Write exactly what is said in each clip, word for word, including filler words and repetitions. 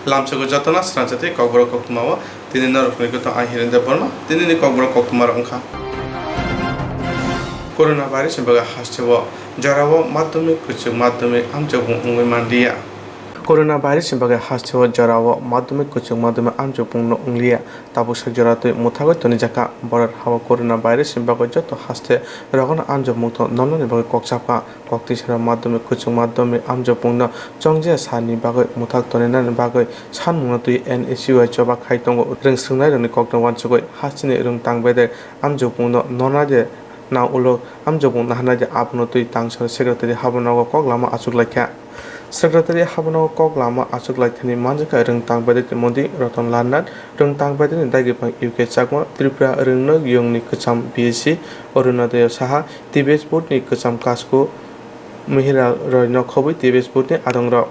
Lamsogo jotono srangsa tei kokborok koktwma o tini norokni gotong ang Hiren Debbarma. Tinini kokborok koktwma rok wngkha: Corona virus ni bagwi hasteo jorao madhyamik, kuchuk madhyamik amjokmung wngwi manliya. Corona virus ni bagwi hasteo jorao madhyamik, kuchuk madhyamik amjokmung no wngliya. Tabuk sak jora twi mwthagwi tonijakha. Bharat hao corona virus ni bagwi joto haste rogono amjokmung no nonani bagwi kok chapkha. Kok twisarok madhyamik, kuchuk madhyamik amjokmung no chongjaya salni bagwi mwthak toninani bagwi sanmungno twi N S U I choba khai tongo. Rwng swrwngnairokni kokno uansugwi hasteni rwngtang bedek amjokmung no nonai de, nang ulo amjokmung naharnai de, abono twi tangsaro secretary habanogo kok lama achuk laikha. Secretary habanogo kok lama achuk laikhani manjakha rwngtang bedekni mondi Ratan Lal Nath, rwngtang bedekni dagi phang U K Chakma, Tripura rwngnok yungni kwcham B S C Arunodaya Saha, T B S board ni kwcham kasku Mihira Roy no khobwi T B S board ni adongrok.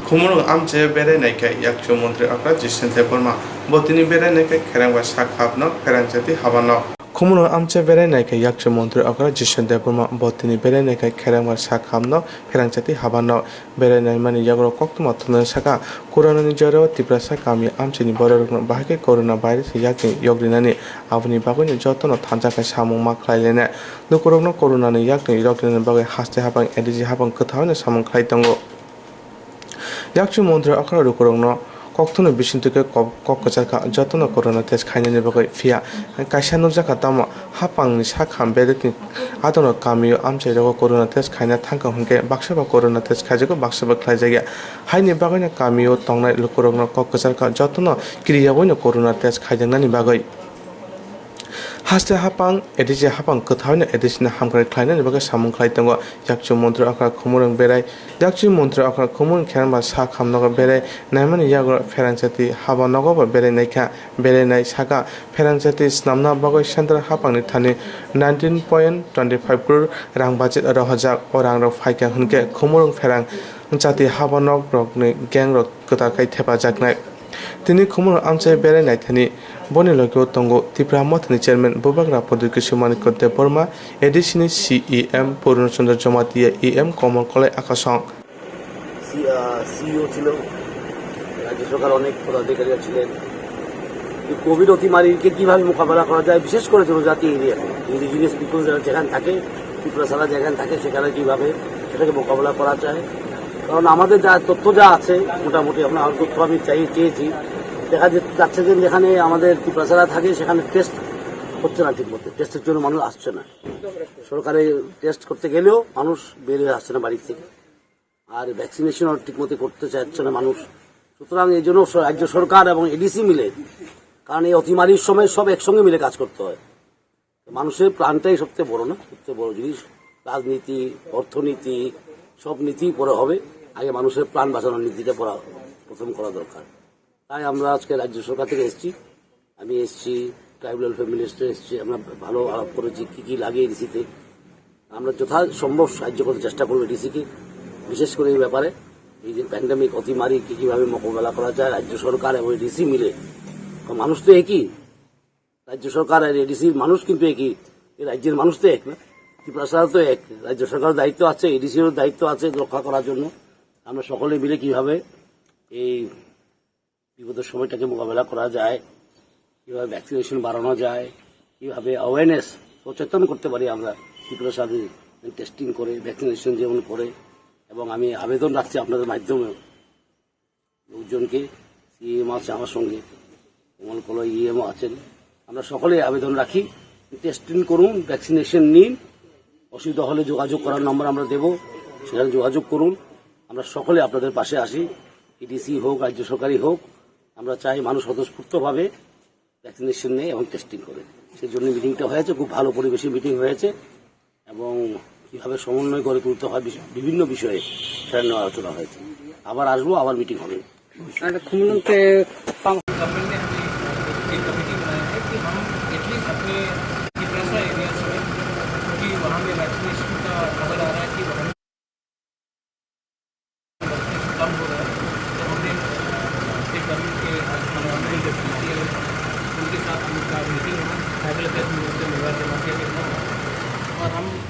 Khumulwng amchai berai naikha yakchu montri okra Jiswant Debbarma. Bo tini berai naikha kherang bai sak hapno pherang chati habano. Khumulwng amchai berai naikha yakchu montri okra Jiswant Debbarma. Bo tini berai naikha kherang bai sak hapno pherang chati habano. Berai naimani yagrok koktwma thumnani saka, Corona ni jorao Tiprasa kami amchaini bororokno bahai khe Corona virus ni yakni yokrinani, aboni bagwino jotono thansa khe samung ma khlai lainai. Lukurokno Corona ni yakni yokrinani bagwi haste haphang A D C haphang kwthaoino samung khlai tongo. Yakchu montri okra lukurokno kokthumni bisingtwi khe kok, kok kwchar kha, jotono corona test khainani bagwi. Phiya kaisa nukjakha, tamo haphangni sak ham bedekni adongrok kamio amchairogo corona test khaina thangkha hwnkhe baksa ba corona test khaijago, baksa ba khlaijakya. Haini bagwino kamio tongnai lukurokno kok kwchar kha, jotono kiriyaoino corona test khaijaknani bagwi. Haste haphang, A D C haphang kwthaoino A D C no hamkrai khlainani bagwi samung khlai tongo. Yakchu montri okra Khumulwng berai, yakchu montri okra Khumulwng kherang bai sak hamnogo berai naimani yago pherang chati haba nogo bo berai naikha. Berai nai saka pherang chati swnamna bagwi central haphangni thani nineteen point twenty five crore rang budget rohorjak. O rangrok phaikha hwnkhe Khumulwng pherang chati haba nok rokni gang rok kwtal khai thepajaknai. Tini Khumulwng amchai berai naithani boni logio tongo Tipra Mothani Chairman Bubagra Pradyot Kishore Manikya Debbarma, A D C ni C E M Purno Chandra Jamatia, E M Komol Kolai Akasong. C-, ah, CEO ছিল, রাজ্য সরকার অনেক পদাধিকারীরা ছিলেন। এই কোভিড অতিমারীকে কিভাবে মোকাবেলা করা যায়, বিশেষ করে জনজাতি এরিয়াতে, ইন্ডিজিনাস পিপল যারা যেখানে থাকে, ত্রিপুরা ছাড়া যেখানে থাকে, সেখানে কিভাবে সেটাকে মোকাবেলা করা যায়। কারণ আমাদের যা তথ্য যা আছে, মোটামুটি আমরা আরো তথ্য আমি চাই, চেয়েছি, দেখা যে-, যাচ্ছে যে যেখানে আমাদের ত্রিপুরা ছাড়া থাকে, সেখানে টেস্ট হচ্ছে না ঠিক মতো, টেস্টের জন্য মানুষ আসছে না, সরকারে টেস্ট করতে গেলেও মানুষ বের হয়ে আসছে না বাড়ি থেকে। আর ভ্যাকসিনেশনও ঠিকমতো করতে চাচ্ছে না মানুষ। সুতরাং এই জন্য স-, রাজ্য সরকার এবং এডিসি মিলে, কারণ এই অতিমারির সময় সব একসঙ্গে মিলে কাজ করতে হয়। মানুষের প্রাণটাই সবচেয়ে বড় না, সবচেয়ে বড় জিনিস। রাজনীতি, অর্থনীতি, সব নীতি পরে হবে, আগে মানুষের প্রাণ বাঁচানোর নীতিটা পড়া, প্রথম করা দরকার। তাই আমরা আজকে রাজ্য সরকার থেকে এসেছি, আমি এসেছি, ট্রাইবাল ওয়েলফেয়ার মিনিস্টার এসেছি, আমরা ভালো আলাপ করেছি কী কী লাগে এডিসিতে। আমরা যথাসম্ভব সাহায্য করতে চেষ্টা করবো এডিসিকে, বিশেষ করে এই ব্যাপারে, এই যে প্যান্ডেমিক অতিমারি কী কীভাবে মোকাবেলা করা যায়, রাজ্য সরকার এবং এডিসি মিলে। কারণ মানুষ তো একই, রাজ্য সরকার আর এডিসির মানুষ কিন্তু একই, এই রাজ্যের মানুষ তো এক না, ত্রিপুরা সরকার তো এক, রাজ্য সরকারের দায়িত্ব আছে, এডিসিরও দায়িত্ব আছে রক্ষা করার জন্য। আমরা সকলে মিলে কীভাবে এই বিপদের সময়টাকে মোকাবেলা করা যায়, কীভাবে ভ্যাকসিনেশন বাড়ানো যায়, কীভাবে অ্যাওয়ারনেস সচেতন করতে পারি আমরা ত্রিপুরা সরকারের টেস্টিং করে, ভ্যাকসিনেশন যেমন করে। এবং আমি আবেদন রাখছি আপনাদের মাধ্যমে লোকজনকে, সিএম আছে আমার সঙ্গে, কমল কলহ ইএমও আছেন, আমরা সকলে আবেদন রাখি, টেস্টিং করুন, ভ্যাকসিনেশন নিন, অসুবিধা হলে যোগাযোগ করার নম্বর আমরা দেব, সেখানে যোগাযোগ করুন। আমরা সকলে আপনাদের পাশে আছি, এডিসি হোক, রাজ্য সরকারই হোক, আমরা চাই মানুষ স্বতঃস্ফূর্তভাবে ভ্যাকসিনেশন নেয় এবং টেস্টিং করে। সেই জন্য মিটিংটা হয়েছে, খুব ভালো পরিবেশে মিটিং হয়েছে এবং কীভাবে সমন্বয় গড়ে তুলতে হয় বিশ-, বিভিন্ন বিষয়ে সেটা নিয়ে আলোচনা হয়েছে। আবার আসবো, আবার মিটিং হবে। একটা খুলনাতে পাম- गवर्नमेंट ने हमें एक कमेटी बनाया है कि हम एटलीस्ट अपने तिपरासा एरियाज में, क्योंकि वहाँ में वैक्सीनेशन का खबर आ रहा है कि वहाँ में वैक्सीनेशन कम हो रहा है।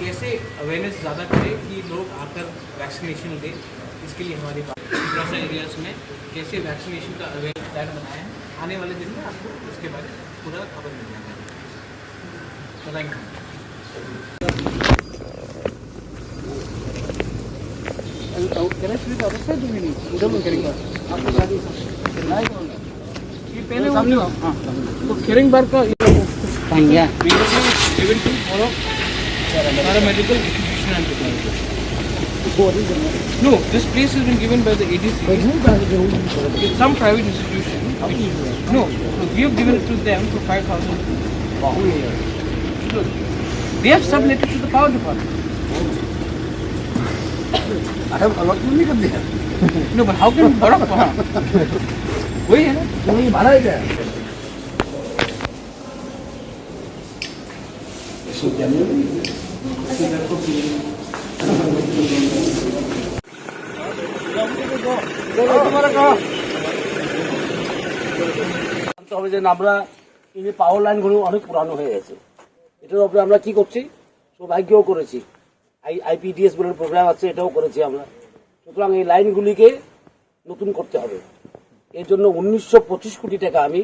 कैसे अवेयरनेस ज़्यादा करें कि लोग आकर वैक्सीनेशन लें, इसके लिए हमारी बात, दूसरा एरियाज में कैसे वैक्सीनेशन का अवेयर प्लान बनाए हैं। आने वाले दिन में आपको इसके बारे में पूरा खबर मिल जाएगा। बताएंगे। Can I see the other side? Uda lo carrying bag. आपके साथ ही ये पहले वो जो, हाँ, तो carrying bag का ये पाएंगे। Given to for paramedical institution and technology. No, this place has been given by the A D C. It's some private institution. No, we have given it to them for five thousand. Look, they have submitted to the power department. अरे, अलग क्यों नहीं कर दिया? No, but how can बड़ा, हाँ। वही है ना। तो ये भाड़ा है क्या? জানতে হবে যে আমরা এই যে পাওয়ার লাইনগুলো অনেক পুরানো হয়ে গেছে, এটার উপরে আমরা কি করছি, সৌভাগ্যও করেছি, আই আইপিডিএস বলে প্রোগ্রাম আছে, এটাও করেছি আমরা। সুতরাং এই লাইনগুলিকে নতুন করতে হবে। এর জন্য উনিশশো পঁচিশ কোটি টাকা আমি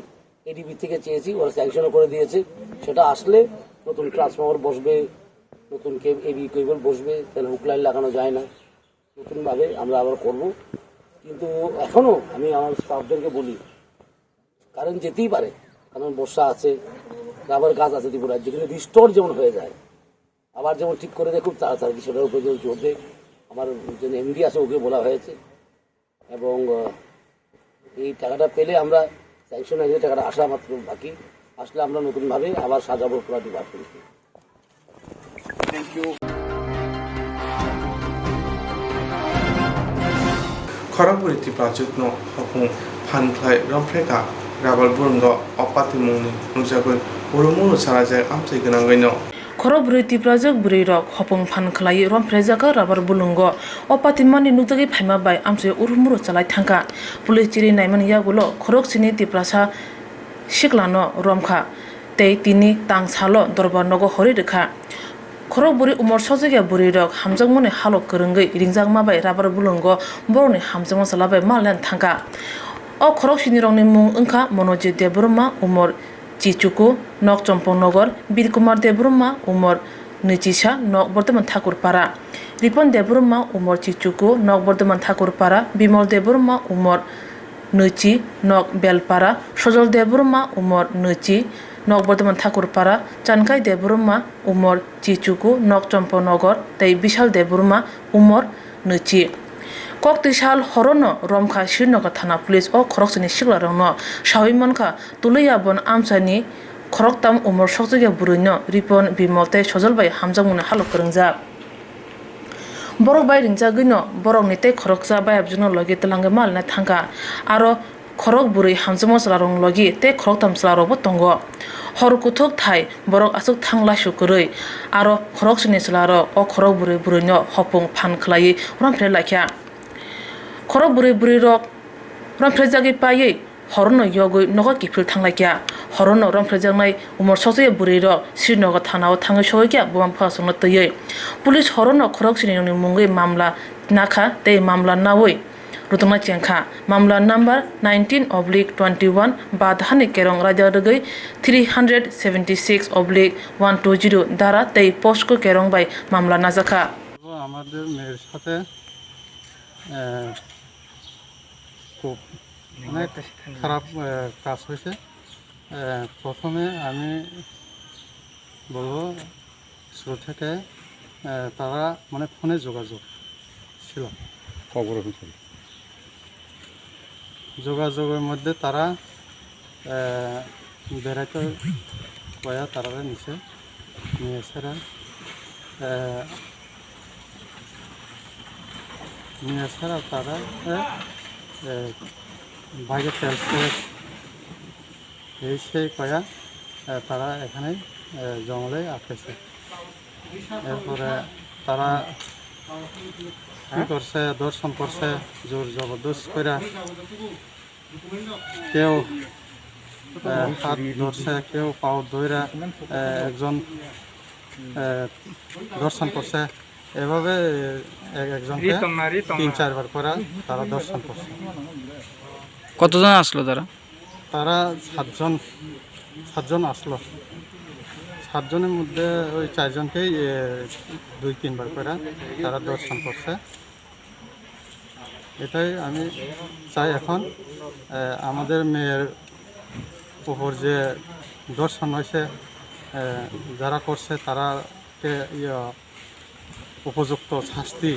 এডিবি থেকে চেয়েছি, ওরা স্যাংশনও করে দিয়েছে। সেটা আসলে নতুন ট্রান্সফরমার বসবে, নতুন কে এবি কেবল বসবে, তাহলে হুক লাইন লাগানো যায় না। নতুনভাবে আমরা আবার করব। কিন্তু এখনও আমি আমার স্টাফদেরকে বলি, কারেন্ট যেতেই পারে, কারণ বর্ষা আছে, রাবার গাছ আছে ত্রিপুরার, যেখানে রিস্টোর যেমন হয়ে যায়, আবার যেমন ঠিক করে দেয় খুব তাড়াতাড়ি, সেটার উপরে যেমন জোর দেয়। আমার যে এমডি আছে, ওকে বলা হয়েছে। এবং আহ, এই টাকাটা পেলে আমরা স্যাংশন হয়ে টাকাটা আসা মাত্র বাকি, আসলে আমরা নতুনভাবে আবার সাজাবো পুরো ডিপার্টমেন্টকে। Khorokbwrwi Tiprajwkno hopung phan khlai romphreka Rabal Bulwngo o patimungni nukjagwi urumuru chalaijak amchai gwnangwino. Khorokbwrwi Tiprajwk bwrwirok hopung phan khlaiwi romphrejaka Rabal Bulwngo o patimani nukjagwi phaima bai amchai urumuru chalai thangkha. Police chiri naimani yagulo khoroksini Tiprasa siklano romkha tei tini tang salo dorbar nogo horwi rwkha. Khorok bwrwi umor sokjakya bwrwirok hamjakmani halok kwrwngwi ringjakma bai Rabal Bulwngo borokni hamjakma chwla bai malna thangkha. O khorok sinirokni mung wngkha Monojit Debbarma, umor chichuku, nok Chompongnogar, Birkumar Debbarma, umor nwichisa, nok Bordoman Thakurpara, Ripon Debbarma, umor chichuku, nok Bordoman Thakurpara, Bimol Debbarma, umor nwichi, nok Belpara, Sojol Debbarma, umor nwichi, nok Bordoman Thakurpara, Chankai Debbarma, umor chichuku, nok Chompongnogar, tei Bishal Debbarma, umor nwichi. Koktwi sal horono romkha Srinagar thana police o khoroksani siklarokno sawi mankha, tuluya bon amchaini khoroktam umor sokjakya bwrwino Ripon, Bimol tei Sojol bai hamjakmani halok kwrwngjak. Borok bai ringjagwino borokni tei khoroksa bayapjwkno logi twlangwi malna thangkha. Aro khorok bwrwi hamjakma chwlarokni logi tei khoroktam chwlarokbo tongo. Hor kuthuk thai borok aswk thang laisu kwrwi, aro khoroksani chwlarok o khorok bwrwi bwrwino hopung phan khlaiwi romphrei laikha. Khorok bwrwi bwrwirok romphrejagwi paiwi horono yogwi nogo kiphil thanglaikha. Horono romphraijaknai umor sokjakya bwrwirok Srinagar thanao thangwi sohikha buma bupha songno twiwi. Police horono khorok sinirokni mungwi mamla nakha tei mamla naui rwtwkna chengkha. Mamla number nineteen oblique twenty one ba dahani kerong raida rwgwi three hundred seventy six oblique one two zero dara tei POCSO kerong bai mamla najakha. আমাদের মেয়ের সাথে, আহ, খুব অনেক খারাপ, আহ, কাজ হয়েছে। আহ, প্রথমে আমি বলবো, শুরু থেকে, আহ, তারা মানে ফোনে যোগাযোগ ছিল। খবর অনুসারে। যোগাযোগের মধ্যে তারা, আহ, বেড়াইতে কয়া তারা নিচে নিয়ে এসে, আহ, নিয়ে এসে তারা, আহ, আহ, বাইরে তেল শেষ, এই সেই কয়া, আহ, তারা এখানে, আহ, জঙ্গলে আটকেছে। এরপরে তারা কি করছে, ধর্ষণ করছে, জোর জবরদস্ত করে। কেউ, আহ, হাত ধরছে, কেউ পাও ধইরা, আহ, একজন এ, ধর্ষণ করছে। এভাবে এক একজনকে তিন চারবার করে তারা ধর্ষণ করছে। কতজন আসলো তারা? তারা সাতজন, সাতজন আসলো। সাতজনের মধ্যে ওই চারজনকেই, এ, দুই তিনবার করে তারা ধর্ষণ করছে। এটাই আমি চাই এখন, এ, আমাদের মেয়ের উপর যে ধর্ষণ হয়েছে, এ, যারা করছে তারাকে, ইয়ে, উপযুক্ত শাস্তি,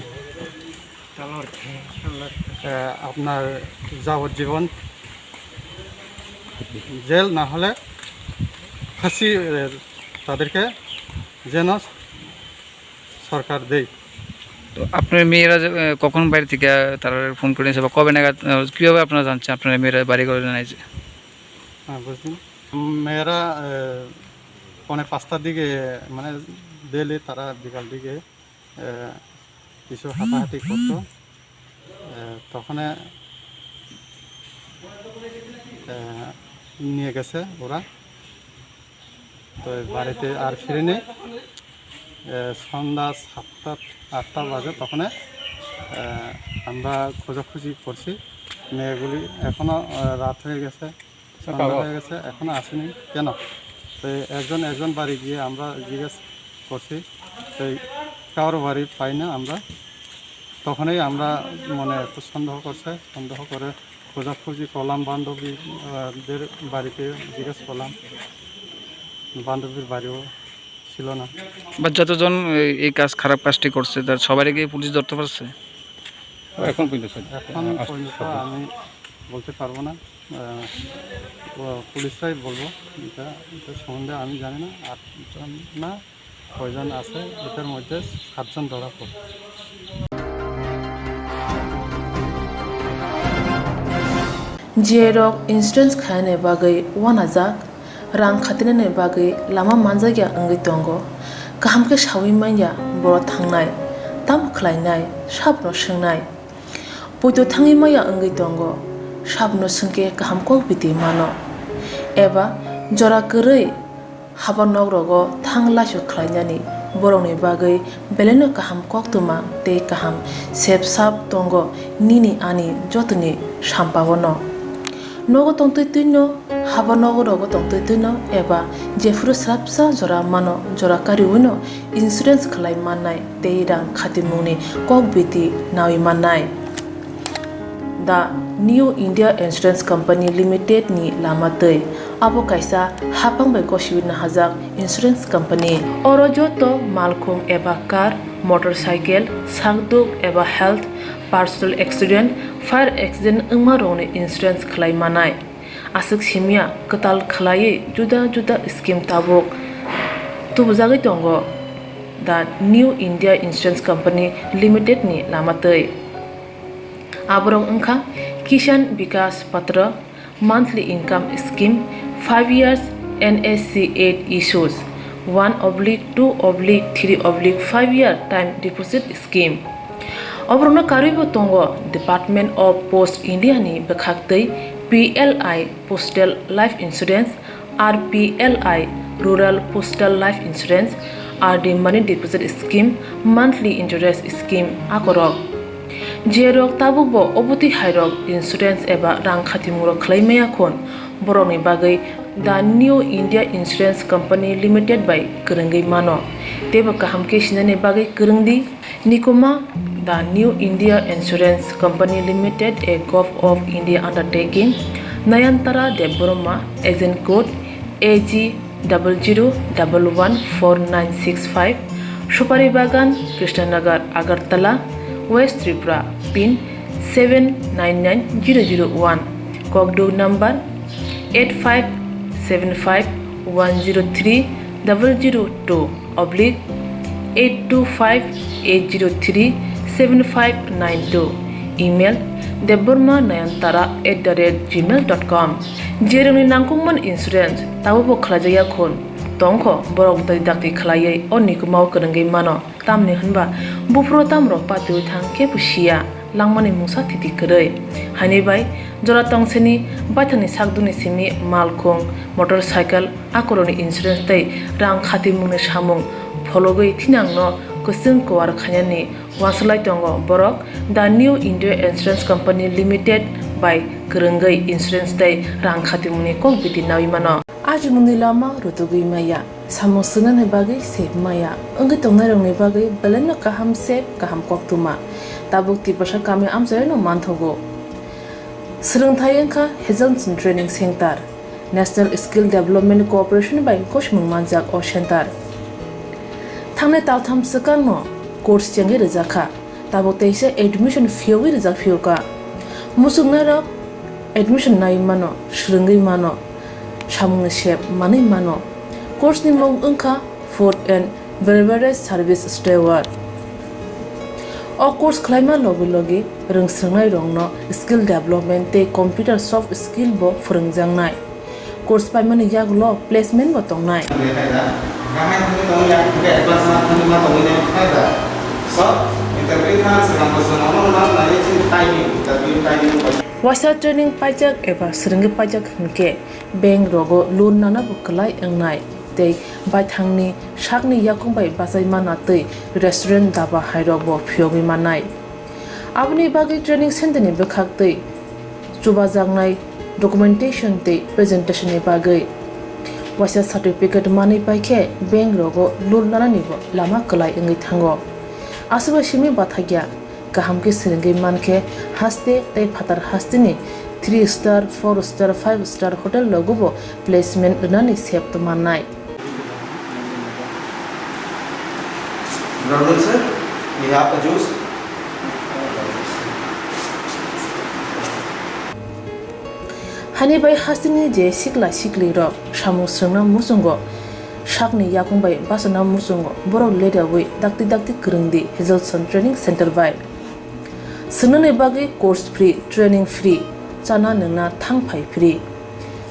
এ, আপনার যাবজ্জীবন জেল, না হলে ফাঁসি, এ, তাদেরকে যেন সরকার দেয়। তো আপনার মেয়েরা যে, এ, কখন বাড়ি থেকে, এ, তারা ফোন করে নিয়েছে বা কবে নাগাদ, এ, কিভাবে আপনারা জানছেন আপনার মেয়েরা বাড়ি ঘরে নাই যে? হ্যাঁ, বুঝলেন। মেয়েরা, এ, পৌনে পাঁচটার দিকে, মানে, ডেইলি তারা বিকাল দিকে, এ, কিছু হাঁটাহাঁটি করতো। এ, তখন, এ, নিয়ে গেছে ওরা। তো বাড়িতে আর ফিরেনি। এ, সন্ধ্যা সাতটা আটটা বাজে, তখন, এ, আমরা খোঁজাখুঁজি করছি। মেয়েগুলি এখনো, এ, রাত হয়ে গেছে, সন্ধ্যা হয়ে গেছে, এখনো আসেনি। কেন? তো একজন একজন বাড়ি গিয়ে আমরা জিজ্ঞেস করছি, তো কারো বাড়ি পাই না আমরা। তখনই আমরা মনে একটু সন্দেহ করছে, সন্দেহ করে খোঁজাখুঁজি করলাম বান্ধবী, আহ, দের বাড়িতে জিজ্ঞেস করলাম, বান্ধবীর বাড়িও ছিল না। বা যতজন এই, এই কাজ, খারাপ কাজটি করছে, তার সবাইকে পুলিশ ধরতে পারছে? এখন পর্যন্ত, স্যার। এখন পর্যন্ত আমি বলতে পারবো না। আহ, ও পুলিশরাই বলবো, এটা, এটা সম্বন্ধে আমি জানি না। আর না, কয়জন আছে, এটার মধ্যে সাতজন ধরা পড়ে। J rok insurance khainani bagwi uanajak, rang khatinani bagwi lama manjakya wngwi tongo. Kaham khe saui manya borok thangnai, tamo khlainai, sabno swngnai. Poito thangwi maya wngwi tongo, sabno swngkhe kaham kok biti mano. Eba jora kwrwi haba nok rogo thang laisu khlainani borokni bagwi belaino kaham koktwma tei kaham sep sap tongo nini ani jotoni sampao no. Nogo tongtwi twino, haba nogo rogo tongtwi twino eba jephuru swrapsa jora mano jora kariwino insurance khlai mannai tei rang khatimungni kok biti nawi mannai. The New India Insurance Company Limited ni lama twi. Abo kaisa haphang bai gosiwi nahajak insurance company. Oro joto malkhung eba car, motorcycle, sakduk eba health, personal accident, fire accident wngma rokni insurance khlai manai. Aswk simya kwtal khlaiwi juda juda scheme tabuk tubujagwi tongo the New India Insurance Company Limited ni lama twi. Aborok wngkha Kisan Vikas Patra, monthly income scheme, five years N S C eight issues, one oblique two oblique three oblique five year time deposit scheme. Oborokno karwibo tongo Department of Post India ni bwkhaktwi P L I Postal Life Insurance, R P L I Rural Postal Life Insurance, R D Money Deposit Scheme, Monthly Interest Scheme akorok. Jerok tabukbo obotwi hairok insurance eba rang khatimungrok khlai maya khun, borokni bagwi The New India Insurance Company Limited bai kwrwngwi mano. Teibo kaham khe sinani bagwi kwrwngdi. Nikuma, The New India Insurance Company Limited, a Govt of India undertaking, Nayantara Debbarma, agent code A G double zero double one four nine six five, Supari Bagan, Krishnanagar, Agartala, West Tripura, pin seven nine nine zero zero one, Kokduk number eight five seven five one zero three double zero two oblique eight two five eight zero three seven five nine two, email debbarma nayantara at the rate gmail dot com. Jerokni nangkukmani insurance tabukbo khlaijakya khun tongkho, borok bwtwi dakti khlaiwi o nikumao kwrwngwi mano. Tamni hwnba buphuru tamrok patiwi thang khe bo siya, langmani mungsa thiti kwrwi. Haini bai jora tongsini baithangni sakdukni simi malkhung, motorcycle, akorokni insurance tei rang khatimungni samung Hologwi thinangno kwchwng kuar khainani uanswlai tongo borok The New India Insurance Company Limited bai kwrwngwi insurance tei rang khatimungni kok biti naui mano. Ajimungni lama rutugwi maya, samung swngnani bagwi sep maya, wngwi tongnairokni bagwi belaino kaham sep, kaham koktwma. Tabuk Tiprasa kami amchaino manthogo. Swrwngthai wngkha Hazelson Training Center, National Skill Development Corporation bai gosimung manjak o center. Thangnai taltham swkangno course chengwi rwjakha, tabuk teisa admission phiyogwi rwjak phiyokha. Muchungnairok admission naiwi mano, swrwngwi mano, samungni sep manwi mano. Course ni mung wngkha Food and Beverage Service Steward. O course khlaima logi logi rwngswrwngnairokno skill development tei computer soft skill bo phwrwngjaknai. Course paimani yagulo placement bo tongnai. Waisa training paijak eba swrwngwi paijak hwnkhe, bank rogo loan nana bo kwlai wngnai tei baithangni sakni yakung bai bachai mana tei restaurant, daba hairok bo phiyogwi mannai. Aboni bagwi training center ni bwkhak tei chubajaknai documentation tei presentation ni bagwi waisa certificate manwi paikhe bank rogo loan nanani bo lama kwlai wngwi thango. Aswk bai simi bathakya. Kaham khe swrwngwi mankhe, haste tei phatar hasteni three star, four star, five star hotel rogobo placement rwnani sep mannai. Brother sir, we have a juice. Hani bai hasteni je sikla siklirok samung swrwngna muchungo, sakni yakung bai bachana muchungo, borok leriawi dakti dakti kwrwngdi Hazelson Training Center bai. Swngnani bagwi course free, training free, chana nwngna thang phai free.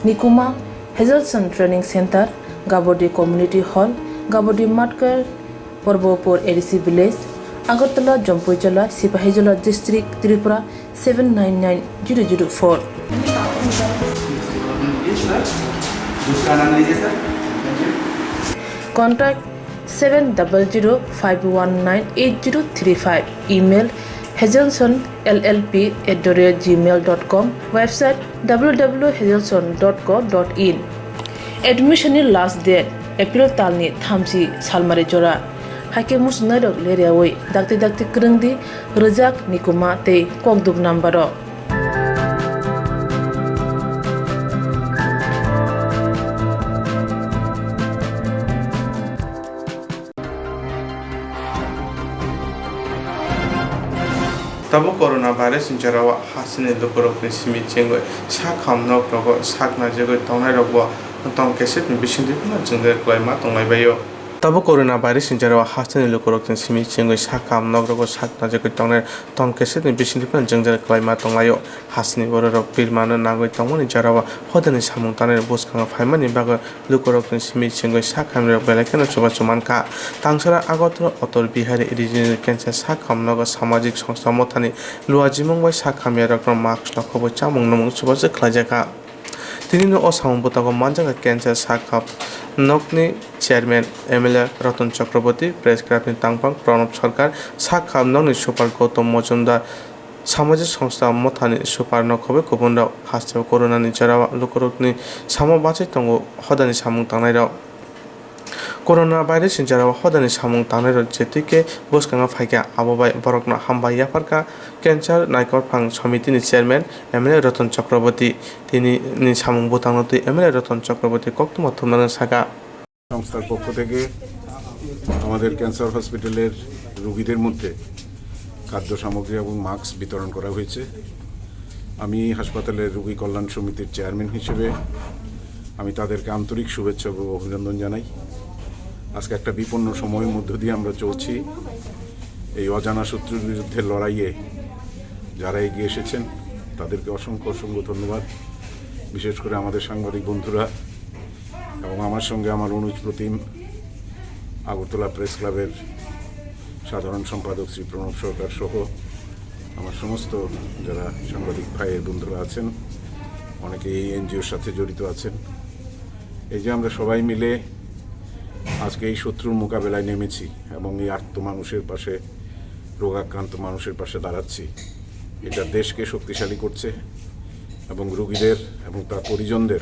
Nikuma, Hazelson Training Center, Gabodi Community Hall, Gabodi Matkar, Porbopur A D C Village, Agartala, Jampuijala, Sipahijola District, Tripura seven nine nine zero zero four. Contact seven double zero five one nine eight zero three five. Email, hazelson L L P at the rate gmail dot com. Website, W W W hazelson dot co dot in. Admission ni last date April talni thamchi salmari jora. Haikhe muchungnairok leriawi dakti dakti kwrwngdi, rwjak, nikuma tei kokduk number o. Tabuk corona virus ni jora o hasteni lukurokni simi chengwi sak ham nok rogo sak najagwi tongnairokbo tong kesepni bisingtwi phano jwngjal kwlaima tonglaibaio. Tabuk corona virus ni jora o hasteni lukurokni simi chengwi sak ham nok rogo sak najagwi tongnai tong kesepni bisingtwi phano jwngjal kwlaima tonglaio. Hasteni bororok birmano nangwi tongmani jora o hodani samung tanai bwskango phaimani bagwi lukurokni simi chengwi sak hamrok belai kheno chubachu mankha. Tangsara Agartala Atal Bihari Regional Cancer sak ham nogo samajik songstha mothani luajimung bai sak hamyarokno mask nokhobwi chamung nwmung chubachu khlaijakha. Tinino o samung bwtago manjakha cancer sak ham nokni chairman M L A Ratan Chakraborty, press club ni tangphang Pranab Sarkar, sak ham nokni super Gautam Majumdar, samajik songstha mothani super nokhobwi kubunrok. Hasteo corona ni jorao lukurokni samo bachai tongo hodani samung tangnairok. Corona virus ni jorao hodani samung tangnairok je twi khe bwskango phaikha, abo bai borokno hambai yapharkha Cancer Naikolphang Somitini chairman M L A Ratan Chakraborty. Tini ni samung bwtangno twi M L A Ratan Chakraborty koktwma thumnani saka. সংস্থার পক্ষ থেকে আমাদের ক্যান্সার হসপিটালের রোগীদের মধ্যে খাদ্য সামগ্রী এবং মাস্ক বিতরণ করা হয়েছে। আমি হাসপাতালের রোগী কল্যাণ সমিতির চেয়ারম্যান হিসেবে আমি তাদেরকে আন্তরিক শুভেচ্ছা ও অভিনন্দন জানাই। আজকে একটা বিপন্ন সময়ের মধ্য দিয়ে আমরা চলছি। এই অজানা শত্রুর বিরুদ্ধে লড়াইয়ে যারা এগিয়ে এসেছেন, তাদেরকে অসংখ্য, অসংখ্য ধন্যবাদ। বিশেষ করে আমাদের সাংবাদিক বন্ধুরা এবং আমার সঙ্গে আমার অনুজ প্রতিম, আগরতলা প্রেস ক্লাবের সাধারণ সম্পাদক শ্রী প্রণব সরকার সহ আমার সমস্ত যারা সাংবাদিক ভাইয়ের বন্ধুরা আছেন, অনেকে এই এনজিওর সাথে জড়িত আছেন। এই যে আমরা সবাই মিলে আজ আজকে এই শত্রুর মোকাবেলায় নেমেছি এবং এই আর্ত মানুষের পাশে, রোগাক্রান্ত মানুষের পাশে দাঁড়াচ্ছি। এটা দেশকে শক্তিশালী করছে এবং রোগীদের এবং তার পরিজনদের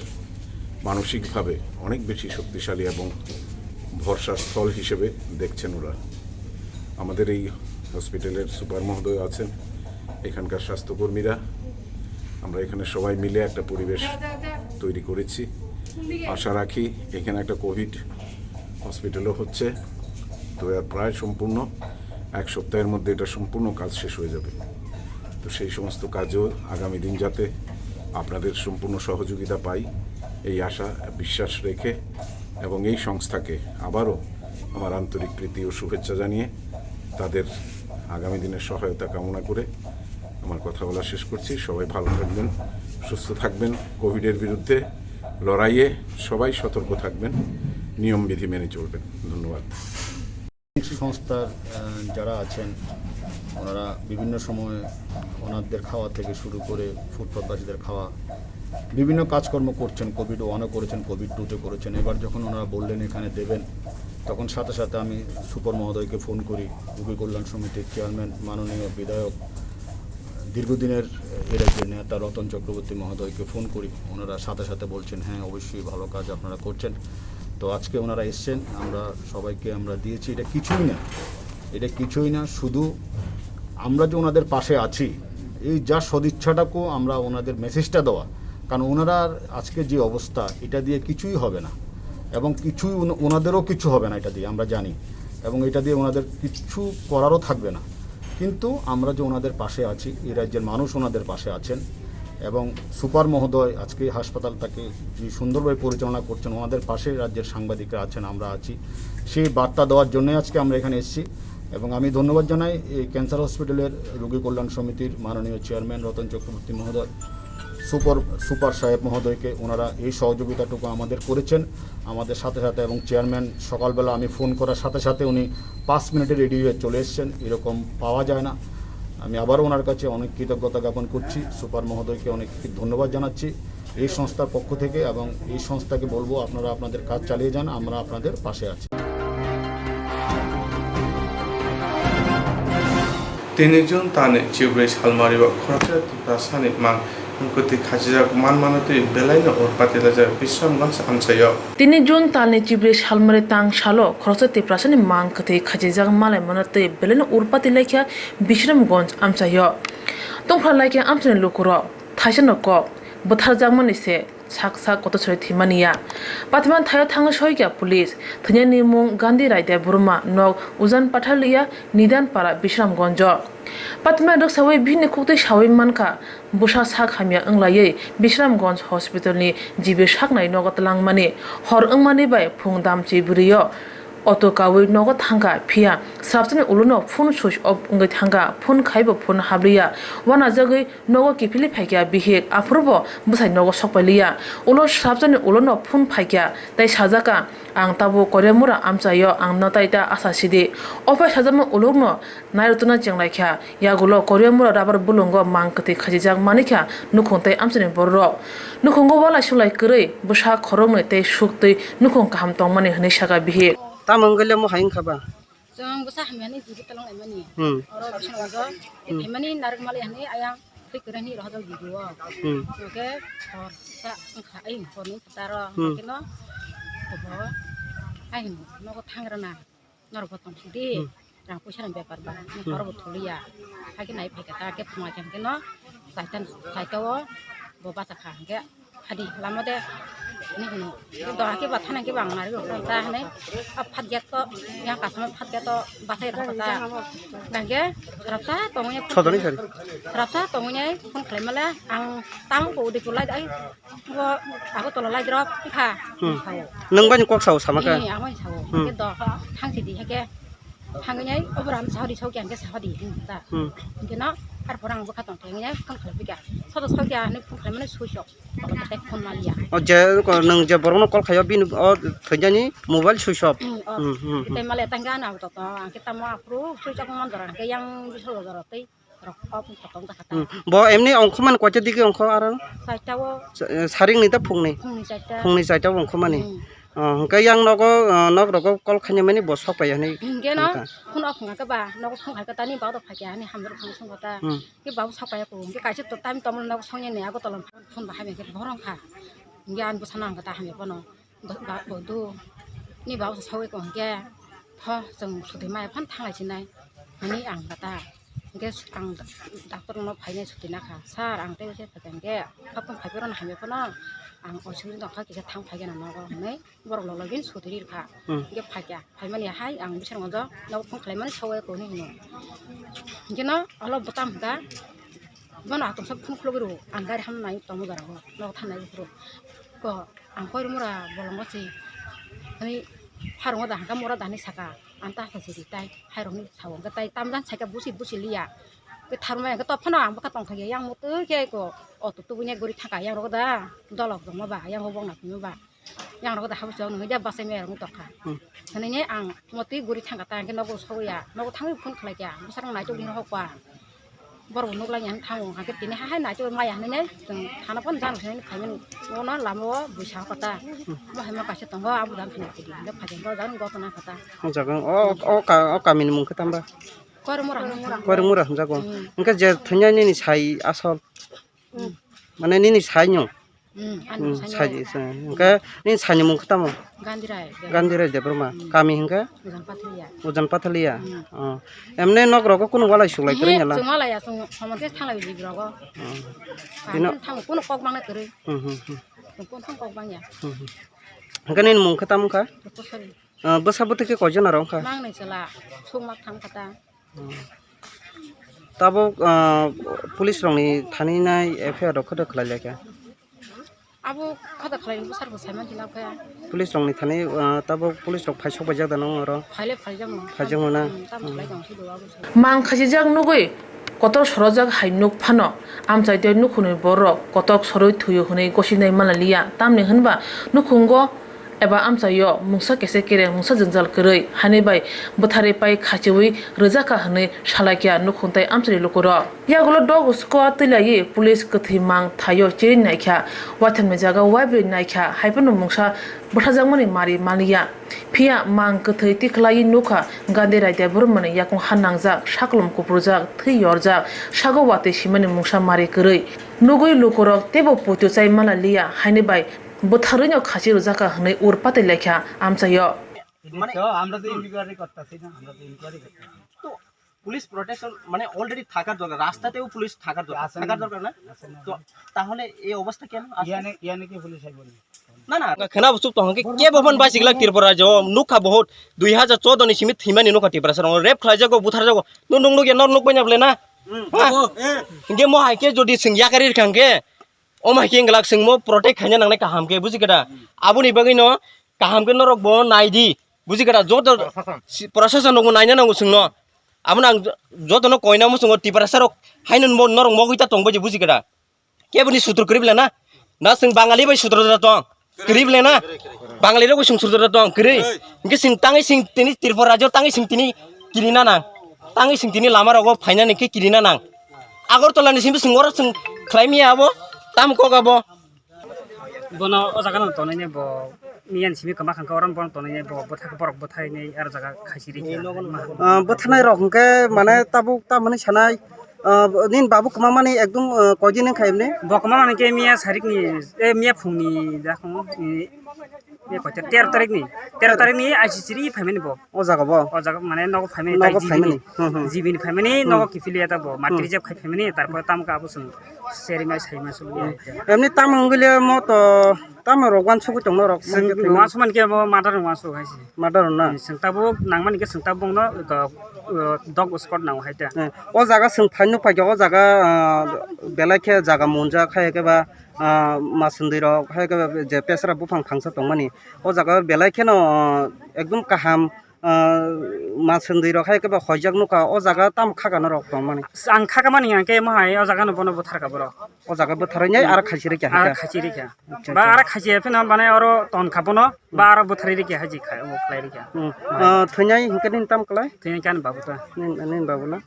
মানসিকভাবে অনেক বেশি শক্তিশালী এবং ভরসার স্থল হিসেবে দেখছেন ওরা। আমাদের এই হসপিটালের সুপার মহোদয় আছেন, এখানকার স্বাস্থ্যকর্মীরা, আমরা এখানে সবাই মিলে একটা পরিবেশ তৈরি করেছি। আশা রাখি এখানে একটা কোভিড হসপিটালও হচ্ছে, তো এর প্রায় সম্পূর্ণ, এক সপ্তাহের মধ্যে এটা সম্পূর্ণ কাজ শেষ হয়ে যাবে। তো সেই সমস্ত কাজেও আগামী দিন যাতে আপনাদের সম্পূর্ণ সহযোগিতা পাই, এই আশা, বিশ্বাস রেখে এবং এই সংস্থাকে আবারও আমার আন্তরিক প্রীতি ও শুভেচ্ছা জানিয়ে তাদের আগামী দিনের সহায়তা কামনা করে আমার কথা বলা শেষ করছি। সবাই ভালো থাকবেন, সুস্থ থাকবেন। কোভিডের বিরুদ্ধে লড়াইয়ে সবাই সতর্ক থাকবেন, নিয়মবিধি মেনে চলবেন। ধন্যবাদ। সংস্থার, আহ, যারা আছেন, ওনারা বিভিন্ন সময় ওনাদের খাওয়া থেকে শুরু করে ফুটপাতবাসীদের খাওয়া, বিভিন্ন কাজকর্ম করছেন। কোভিড ওয়ানও করেছেন, কোভিড টুতে করেছেন। এবার যখন ওনারা বললেন এখানে দেবেন, তখন সাথে সাথে আমি সুপার মহোদয়কে ফোন করি, রোগী কল্যাণ সমিতির চেয়ারম্যান মাননীয় বিধায়ক, দীর্ঘদিনের এর একজন নেতা রতন চক্রবর্তী মহোদয়কে ফোন করি। ওনারা সাথে সাথে বলছেন, "হ্যাঁ, অবশ্যই ভালো কাজ আপনারা করছেন।" তো আজকে ওনারা এসছেন, আমরা সবাইকে আমরা দিয়েছি। এটা কিছুই না, এটা কিছুই না, শুধু আমরা যে ওনাদের পাশে আছি, এই যা সদিচ্ছাটাকেও আমরা ওনাদের মেসেজটা দেওয়া, কারণ ওনারা আজকে যে অবস্থা, এটা দিয়ে কিছুই হবে না এবং কিছুই ওন-, ওনাদেরও কিছু হবে না এটা দিয়ে, আমরা জানি, এবং এটা দিয়ে ওনাদের কিচ্ছু করারও থাকবে না। কিন্তু আমরা যে ওনাদের পাশে আছি, এই রাজ্যের মানুষ ওনাদের পাশে আছেন, এবং সুপার মহোদয় আজকে এই হাসপাতালটাকে যে সুন্দরভাবে পরিচালনা করছেন, ওনাদের পাশে রাজ্যের সাংবাদিকরা আছেন, আমরা আছি। সেই বার্তা দেওয়ার জন্যই আজকে আমরা এখানে এসেছি। এবং আমি ধন্যবাদ জানাই এই ক্যান্সার হসপিটালের রোগী কল্যাণ সমিতির মাননীয় চেয়ারম্যান রতন চক্রবর্তী মহোদয়, সুপার সুপার সাহেব মহোদয়কে। ওনারা এই সহযোগিতাটুকু আমাদের করেছেন, আমাদের সাথে সাথে। এবং চেয়ারম্যান সকালবেলা আমি ফোন করার সাথে সাথে উনি পাঁচ মিনিটে রেডি হয়ে চলে এসেছেন, এরকম পাওয়া যায় না। আমি আবারও ওনার কাছে অনেক কৃতজ্ঞতা জ্ঞাপন করছি, সুপার মহোদয়কে অনেক ধন্যবাদ জানাচ্ছি এই সংস্থার পক্ষ থেকে, এবং এই সংস্থাকে বলবো, আপনারা আপনাদের কাজ চালিয়ে যান, আমরা আপনাদের পাশে আছি। Tini June talni chibrwi salmari o khoroksa Tiprasani mang kwtwi khachijak manmano twi belaino urpati laijak Bisramganj amchaio. Tini June talni chibrwi salmari tang salo khoroksa Tiprasani mang kwtwi khachijak malaimano twi belaino urpati laikha Bisramganj amchaio. Tongphla laikha amchaini lukurok, thaisano kok bwtharjakmani se sak sak kotor sori thwimani ya. Pathiman thaio thangwi soikha police. Thwinani mung Gandhi Raidai Burma, nok Ujan Pathaliya, Nidan Para, Bisramganjo. Pathiman rwksawi bihikni khuktwi sawi mankha, bwsa sak hamya wnglaiwi Bisramganj hospitalni G B saknai nogo twlangmani. Hor wngmani bai phung damchi bwrwio auto kawi nogo thangkha, phiya swrapsani ulono phone switch off wngwi thangkha, phone khaibo phone habliya. Wanajagwi nogo kiphilwi phaikha bihik, aphuru bo bwsai nogo sokpailiya. Ulo swrapsani ulono phone phaikha tei sajaka, "Ang tabuk Koreamura amchaio, ang no tai ta asa sidi." Ophai sajakma ulokno nairwtwna chenglaikha. Yagulo Koreamura rubber bulungo mang kwtwi khachijak manikha nukhung tei amchaini bororok. Nukhungo walai sulai kwrwi bwsa khoroknwi tei suktwi nukhung kaham tongmani hwnwi sakha bihik. Tamo wngkha le mo hai wngkha ba? Chwng bwsa hamyani jigwi twlang laimani. Hmm. Oro Bisramganjo. Hmm. Phaimani narwk mali hani ayang thwi kwrwini rohorjak jigwi o. Hmm. Hwnkhe hor sa wngkha, ai horni kwtaro. Hmm. Hwnkhe no, obo, ai nogo thangrwna. Norok bo tong sidi. Hmm. Rang puisa ni bepar ba. Ni Hmm. hor bo thuliya. Hakhe nai phaikha ta khe phunga khe no. Saita, saita o bo bachakha hwnkhe. Hadi, lama de, ni hino, doha ke ba thana ke bang nari rok ta hane, a phat get to, yang kasama phat get to, basai rok ta, nang ke, rok ta tongnya, Sodani sari. Rok ta tongnya, phone khlai male, ang tang ko udik lai dai, bo, ako tola lai drop, ikha, Hmm. sao. Nang bani kok sao sama ka? Ni, ako sao, Hmm. ke doha, thang sidi, ke, thang nya, oboram sao di, sao kya, ke sao di, ta. Hmm. Ke no, ar porang bo khatong thang nya, phone khlai bika, sodo sao kya, ne phone khlai mane suisok. Tei phone maliya. O je ko nwng je borokno call khaio bini o thwijani mobile switch off. Hmm, off. Hmm, hmm, hmm. Tei maliya tangka ano auto to, ang khe tamo aphuru switch off man jora, hwnkhe yang bisalo jora tei rok off tong tong kha ta. Hmm. Bo emni ongkhormani koita digi ongkho aro? Saita o. Sa-, eh, saringni ta phungni? Phungni saita. Phungni saita o ongkhormani? Hmm. Oh, hwnkhe yang nogo, ah, nok rogo call khainai mani bo sok pai ya hinwi Hingke no, wngkha. Phone off wngkha ba, nogo phone khaikha ta, ni babu rok phaikha, ani hamjak phone songkha ta. Hmm. Ke babu sok pai ya ko, hingke kaisa to time tomol nogo songya ni ago tolom phone bahai hingke borong kha. Hingke ani bwsa nang kha ta hamya bono. Ba, ba, bo do. Ni babu sa sawi ko hingke, tho, chwng suti maya phan thanglai sinai. Hwnwi ang kata. Hingke ang doctor no phainai suti nakha. Sir, ang tei se phaikha hingke, phakung phaiphuru no hamya phano ang oisingni nokha kisa thang phaikha na nogo hwnwi borok lologin suti ri rwkha. Hmm. Hingke phaikha. Phaimani hai ang bising rogo nogo phone khlaimani sawi ko hwnwi hino. Hingke no olo bwtam hwnkha. Bono atwng sak phone khulugwi rwo. Ang gari hamnai tongo jora o. Nogo thangnai phuru. Ko ang koirwng mura bolongo se. Hani harwngo da hangka mura da hinwi saka. Ang ta sa siri tai. Hairokni sawang khe tai tamjani saika busi busi liya. Khe tharmai hwnkhe topphano ang bwkha tongkha yang mutwi khe ko auto tubuni guri thangkha yang rok da. Dolok tongma ba yang rok bokna phima ba. Yang rok da habwi chwng nungya bachai maya rok tongkha. Hmm. Hwnwi ang motwi guri thangkha ta hwnkhe nogo sogwi ya. Nogo thangwi phone khlai kha. Bwsarok naitok ni hokba. Borok bo nukla ya thango hwnkhe tini hai hai naitok maya hwnwi nai chwng thana phone jang hwnwi phaimani. Ono lama o buisa kota. Hmm. Mo hai ma kaisa tongo abo jang hwnwi tini. Hwnkhe phaikhe bo jang gotona kota. O jaga o, o ka-, o kamini mung khe tamba? Koirmura hwnwi. Koirmura hwnjago. Hmm. Hwnkhe je thwinai nini sai asol. Hmm. Mane nini sai no. Hmm, ani Hmm, sai no. Sai, sai. Hwnkhe nini sai ni mung khe tamo? Gandhi Rai. Gandhi Rai Debbarma. Hmm. Kami hwnkhe? Ujan Pathalia. Ujan Pathalia. Hmm. Oh. Emne nok rogo kunu walai suklai kwrwi Ehe, hala? Chwng walai ya, chwng somote thanglai biji rogo. Oh. Tino- Kami thango kunu kok bangna kwrwi. Hmm, hmm, hmm. Chwng kunu kok bangya. Hmm, hmm. Hwnkhe nini mung khe tamo wngkha? Kosari. Ah, bwsa bwtwi khe koijon aro wngkha? Mang nai chwla, suk mak thang kha ta. Hmm. Tabuk, ah, police rokni thani nai F I R rok khe khlai lai kha? Abo kha da khlai bwsar bo sai man thila kha. Police rokni thani, ah, tabuk police rok phai sok paijak da nang oro? Phai le phai jamo. Phai jamo na? Hmm, tam khlai Hmm. jang si do abo. Mang khachijak nugwi kotor sorojak hai nuk phano amchai tei nukhungni borok kotok sorwi thuio hwnwi gosinai manliya, tamni hwnba nukhungo eba amchaio mungsa kese kereng mungsa jwngjal kwrwi hani bai bwtharwi pai khachiwi rwjakha hwnwi salaikha nukhung tei amchaini lukurok. Yagulo dog squad twilawi police kwthwi mang thaio chiri naikha, waithamni jaga waibrwi naikha, haiphano mungsa bwtharjakmani mari manliya. Phiya mang kwthwi tikhlaiwi nukha Gandhi Rai Debbarmani yakung ha nangjak, saklom kuprujak, thwi yorjak, sago watwi simani mungsa mari kwrwi. Nugwi lukurok teibo poito chai manliya, haini bai bwtharwino khachi rwjakha hwnwi ur patwi laikha amchaio. মানে তো আমরা তো ইনকোয়ারি করতেছি না, আমরা তো ইনকোয়ারি করতেছি। তো পুলিশ প্রোটেকশন মানে অলরেডি থাকার দরকার, রাস্তাতেও পুলিশ থাকার দরকার, আছে না? থাকার দরকার না? আছে না? তো তাহলে এই অবস্থা কেন? আছে। ইয়ানে, ইয়ানে কি পুলিশ আইবো না? না, না, না, খেনা চুপ তো হঙকে কে বফন বাইশ লাখ ত্রিপুরা রাজ্য নুখা বহুত দুই হাজার চৌদ্দ ni simi thimani nukha Tiprasa rong rep khlai jago, buthar jago, nung nung nukya nor nuk banya bole na? Hmm. Ha? Oh, eh. Hingke mo hai khe jodi sing yakari rikha hingke, o mai khe glak singmo protect khaina nangnai kaham khe, buji khe da? Hmm. Aboni bagwi no kaham khe norok bo nai di, buji khe da? Joto Proshashan. Si-, proshashan rok bo naina nango singno. Abono ang jo-, jotono koina muchungo Tiprasa rok haino bo norok mogwi ta tong bai di, buji khe da? Keboni sutur kwrwi bwle na? Na sing Bangali bai sutur da tong? Kwrwi bwle na? Bangali rok sing sutur da tong? Kwrwi. Hingke sing tangwi sing tini Tripura rajyo tangwi sing tini kirina nang. Tangwi sing tini lama rogo phainani khe kirina nang. Agartala ni simi sing oro sing khlai miya abo. Tam kok abo. Bono o jaga no tonwi ne bo miyan simi kwma khangkha oro bono tonwi ne bo bwthak borok bwthai ne aro jaga khaisiri khe. Ah, bwthanai rok hwnkhe mane tabuk tamani sanai, ah, nini babu kwmamani ekdum, ah, koidin wngkha emne? Bo kwmamani khe miya sarikni, eh, miya phungni jakong, eh, miya koita tero tarikni, tero tarikni I C C ri phaimani bo. O jaga bo? O jaga mane nogo phaimani, Nogo tai phaimani? G B ni. Hmm, hmm. G B ni phaimani, Hmm. nogo kiphilwi ya ta bo. Hmm. Matri jeb khai phaimani, tarpor tamo khe abo chwng serima saima sulu ya. Hmm. Emni tamo wngwi le mo to, tamo rok wansugwi tong norok? Chwng wansuk man khe bo mother rok wansuk hai se. Mother rok na? Chwng tabuk nangmani khe chwng tabuk no, uh, dog squad nango hai ta. Hmm. O jaga chwng phai nuk phai khe o jaga, ah, belai khe jaga monjak hai khe ba, ah, masundwi rok hai khe ba je pesra buphang khangsa tongmani. O jaga belai kheno, ah, ekdum kaham, ah, masundwi rok hai khe ba hoijak nukha, o jaga tamo khakano rok tongmani? Ang khakamani hwnkhe mohai o jaga no bono bwtharkha borok. O jaga bwtharwi nai aro khachi rikha Aro hwnkhe? Khachi rikha. Acha, Ba acha. Aro khachi phino mane oro tonkha bono, ba aro bwtharwi rikha haji khai, o khlai rikha. Hmm. Ah, thwinai hwnkhe nini tamo klai? Thwinai khe ani babu ta. Nini, nini babu na?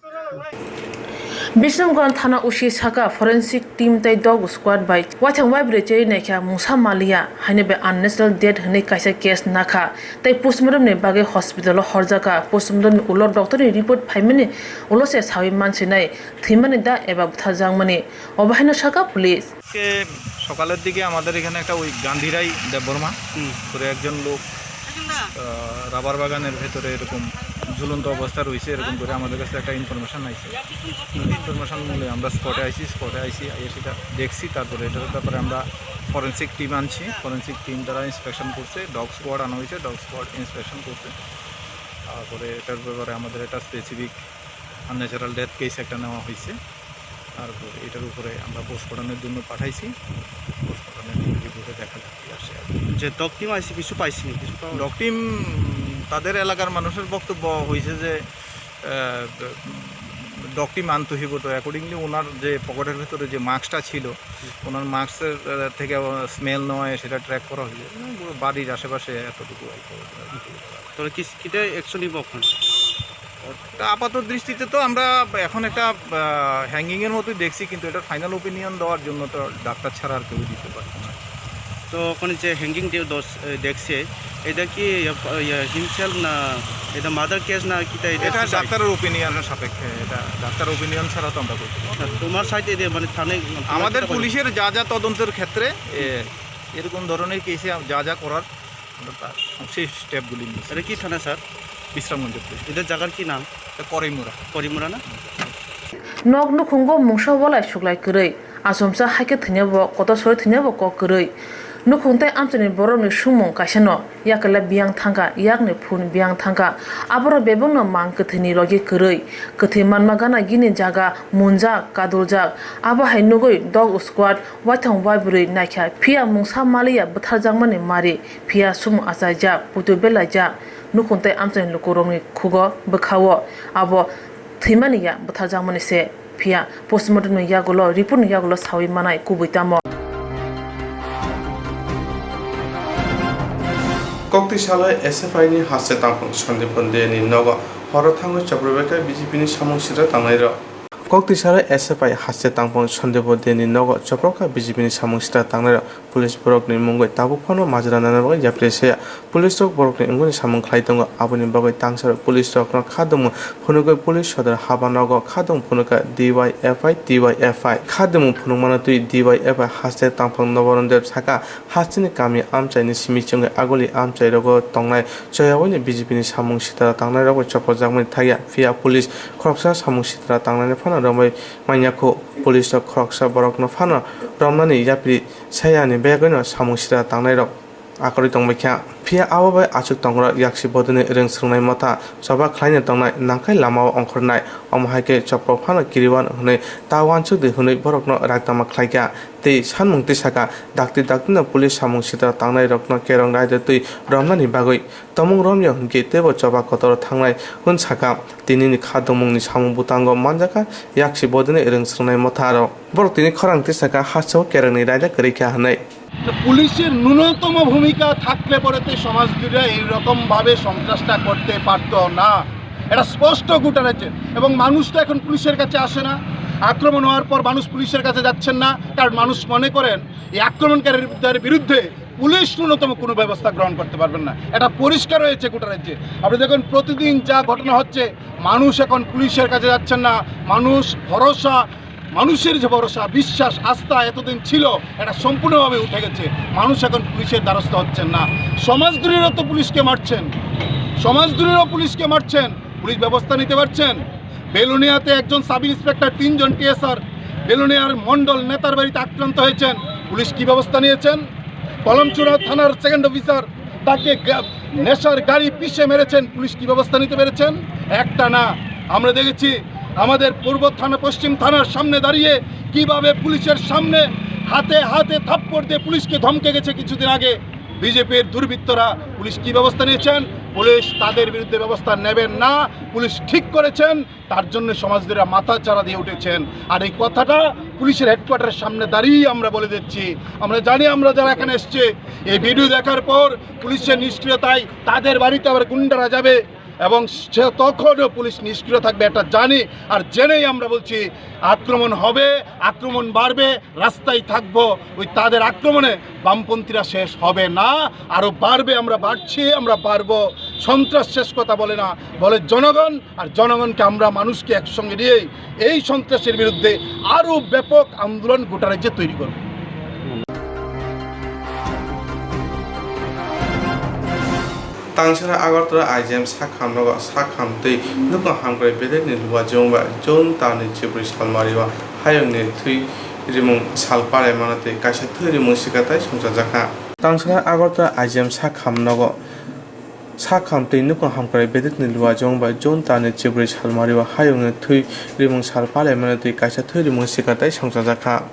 Bishnamganj thana O C saka forensic team tei dog squad bai waithang waibrwi cherwi naikha mungsa maliya haino bai unnatural death hwnwi kaisa case nakha tei postmortem ni bagwi hospital o horjakha. Postmortem ni ulo doctor ni report phaimani ulo se sawi mansinai thwimani da eba butharjakmani, obo haino saka police. আজকে সকালের দিকে আমাদের এখানে একটা ওই গান্ধীরাই দেববর্মা হুম। করে একজন লোক আহ, রাবার বাগানের ভেতরে এরকম ঝুলন্ত অবস্থা রয়েছে, এরকম করে আমাদের কাছে একটা ইনফরমেশন আইছে। ইনফরমেশন মূলে আমরা স্পটে আইছি, স্পটে আইছি, আইয়ে সেটা দেখছি। তারপরে এটার ব্যাপারে আমরা ফরেন্সিক টিম আনছি, ফরেন্সিক টিম তারা ইন্সপেকশন করছে, ডগ স্কোয়াড আনা হয়েছে, ডগ স্কোয়াড ইন্সপেকশন করছে। তারপরে এটার ব্যাপারে আমাদের একটা স্পেসিফিক আনন্যাচারাল ডেথ কেস একটা নেওয়া হয়েছে। তারপর এটার উপরে আমরা পোস্টমর্টমের জন্য পাঠাইছি। পোস্টমর্টমের রিপোর্টে দেখা যাক কি আসে আর কি। যে ডগ টিম আইসি কিছু পাইছি, কিছু পাওয়া ডগ টিম, তাদের এলাকার মানুষের বক্তব্য হয়েছে যে ডগ টিম আনতে হইব। তো অ্যাকর্ডিংলি ওনার যে পকেটের ভিতরে যে মাস্কটা ছিল, ওনার মাস্কের থেকে স্মেল নেওয়া হয়, সেটা ট্র্যাক করা হয়েছে। উম, পুরো বাড়ির আশেপাশে এতটুকু আর কি। তাহলে কি কিটা অ্যাকশন নিব এখন? এটা আপাত দৃষ্টিতে তো আমরা এখন একটা হ্যাঙ্গিং এর মতোই দেখছি, কিন্তু এটা ফাইনাল ওপিনিয়ন দেওয়ার জন্য তো ডাক্তার ছাড়া আর কেউ দিতে পারতো না। তো ওখানে যে হ্যাঙ্গিং যে দোষ, এ, দেখছে, এটা কি, ইয়ে, ইয়ে, হিমসেল না, এটা মার্ডার কেস না কিটা, এটা এটা কি ডাক্তারের ওপিনিয়নের সাপেক্ষে, এটা ডাক্তার ওপিনিয়ন ছাড়া তো আমরা করতে পারবো না। না, তোমার সাইডে এটা মানে থানায় আমাদের পুলিশের যা যা তদন্তের ক্ষেত্রে এ, এরকম ধরনের কেসে যা যা করার আমরা তার সেই স্টেপগুলি নিয়েছি। এটা কি থানা, স্যার? বিশ্রামগঞ্জ পুলিশ। এদের জায়গার কি নাম? এটা করিমুরা। করিমুরা না? Nok nukhungo mungsa walai suklai kwrwi, achomsa hai khe thwinabo, kotor sori thwinabo kok kwrwi. Nukhung tei amchaini borokni sumung kaisano, yakle biyang thangkha, yakni phun biyang thangkha. Aborok bebakno mang kwthwini logi kwrwi. Kwthwi manma gana gini jaga munjak, kaduljak. Abo hai nugwi dog squad waithang waibrwi naikha, phiya mungsa maliya bwtharjakmani mari, phiya sumung achaijak, puitu belaijak. Nukhung tei amchaini lukurokni khugo bwkhao abo thwimani ya bwtharjakmani se, phiya postmortem ni yagulo, report ni yagulo sawi manai kubui tamo. Kokti salo S F I ni haste tangphung Sandeep Bondeyani nogo horo thangwi choprophaikha B J P ni samung sitra tangnairok. Kokti salo S F I haste tangphung Sandeep Bondeyani nogo chopropkha B J P ni samung sitra tangnairok. Police borokni mungwi tabuk phano majra nana bagwi yapri saya. Police rok borokni wngwi samung khlai tongo, aboni bagwi tangsa police rokno khadumung phunugwi police sodor haba nogo khadumung phunukha D Y F I, T Y F I. Khadumung phunukmano twi D Y F I haste tangphung Noborondep saka hasteni kami amchaini simi chwngwi aguli amchai rogo tongnai choyawaini B J P ni samung sitra tangnai rokbai chopokjakmani thakya. Phiya police khoroksa samung sitra tangnai phano romwi manya kho. Police rok khoroksa borokno phano romnani yapri sayani bagwino samung sitra tangnai rok akorwi tongbaikha. Phiya abo bai achuk tongrok yaksi bodoni rwng swrwngnai motha choba khlaina tongnai nangkhai lamao ongkhornai. Omo hai khe chopro phano kiriwan hwnwi ta uansukdi hwnwi borokno raktama khlaikha tei sanmung tisakha. Dakti daktino police samung sitra tangnairokno kerong raida twi romnani bagwi tomung romya hwnkhe teibo choba kotoro thangnai hwn sakha. Tinini kha dongmungni samung bwtango manjakha yaksi bodoni rwng swrwngnai motha aro. Borok tini khorang tisakha hasteo kerongni raida kwrwi kha hwnwi. তো পুলিশের ন্যূনতম ভূমিকা থাকলে পরে তো সমাজজুড়ে এইরকম ভাবে সন্ত্রাসটা করতে পারতো না। এটা স্পষ্ট গোটা রাজ্যে। এবং মানুষ তো এখন পুলিশের কাছে আসে না। আক্রমণ হওয়ার পর মানুষ পুলিশের কাছে যাচ্ছেন না, কারণ মানুষ মনে করেন এই আক্রমণকারীদের বিরুদ্ধে পুলিশ ন্যূনতম কোনো ব্যবস্থা গ্রহণ করতে পারবেন না। এটা পরিষ্কার হয়েছে গোটা রাজ্যে। আপনি দেখুন, প্রতিদিন যা ঘটনা হচ্ছে, মানুষ এখন পুলিশের কাছে যাচ্ছেন না। মানুষ ভরসা, মানুষের যে ভরসা, বিশ্বাস, আস্থা এতদিন ছিল, এটা সম্পূর্ণভাবে উঠে গেছে। মানুষ এখন পুলিশের দ্বারস্থ হচ্ছেন না। সমাজদ্রোহীরা তো পুলিশকে মারছেন, সমাজদ্রোহীরাও পুলিশকে মারছেন, পুলিশ ব্যবস্থা নিতে পারছেন? বেলোনিয়াতে একজন সাব ইন্সপেক্টর, তিনজন টিএসআর বেলোনিয়ার মণ্ডল নেতার বাড়িতে আক্রান্ত হয়েছেন, পুলিশ কি ব্যবস্থা নিয়েছেন? কলমচুড়া থানার সেকেন্ড অফিসার তাকে গা-, নেশার গাড়ি পিষে মেরেছেন, পুলিশ কি ব্যবস্থা নিতে পেরেছেন? একটা না, আমরা দেখেছি আমাদের পূর্ব থানা, পশ্চিম থানার সামনে দাঁড়িয়ে কিভাবে পুলিশের সামনে হাতে হাতে থাপ্পড় দিয়ে পুলিশকে ধমকে গেছে কিছুদিন আগে বিজেপির দুর্বৃত্তরা। পুলিশ কি ব্যবস্থা নিয়েছেন? পুলিশ তাদের বিরুদ্ধে ব্যবস্থা নেবেন না। পুলিশ ঠিক করেছেন, তার জন্য সমাজদ্রোহীরা মাথা চারা দিয়ে উঠেছেন। আর এই কথাটা পুলিশের হেডকোয়ার্টারের সামনে দাঁড়িয়েই আমরা বলে দিচ্ছি। আমরা জানি, আমরা যারা এখানে এসছে, এই ভিডিও দেখার পর পুলিশের নিষ্ক্রিয়তায় তাদের বাড়িতে আবার গুন্ডারা যাবে। এবং সে তখনও পুলিশ নিষ্ক্রিয় থাকবে, এটা জানি। আর জেনেই আমরা বলছি, আক্রমণ হবে, আক্রমণ বাড়বে, রাস্তায় থাকবো। ওই তাদের আক্রমণে বামপন্থীরা শেষ হবে না, আরও বাড়বে। আমরা বাড়ছি, আমরা বাড়বো। সন্ত্রাস শেষ কথা বলে না, বলে জনগণ। আর জনগণকে, আমরা মানুষকে একসঙ্গে নিয়েই এই সন্ত্রাসের বিরুদ্ধে আরও ব্যাপক আন্দোলন গোটা রাজ্যে তৈরি করব। Tangsana Agartala I G M sakhamnogo sakham tei nukung hamkrai bedekni luajwng bai June talni chibwi salmario hayungni thwi rimung sal palaimano tei kaisa thwi rimung sikatai songchajakha. Tangsana Agartala I G M sakhamnogo sakham tei nukung hamkrai bedekni luajwng bai June talni chibwi salmario hayungni thwi rimung sal palaimano tei kaisa thwi rimung sikatai songchajakha.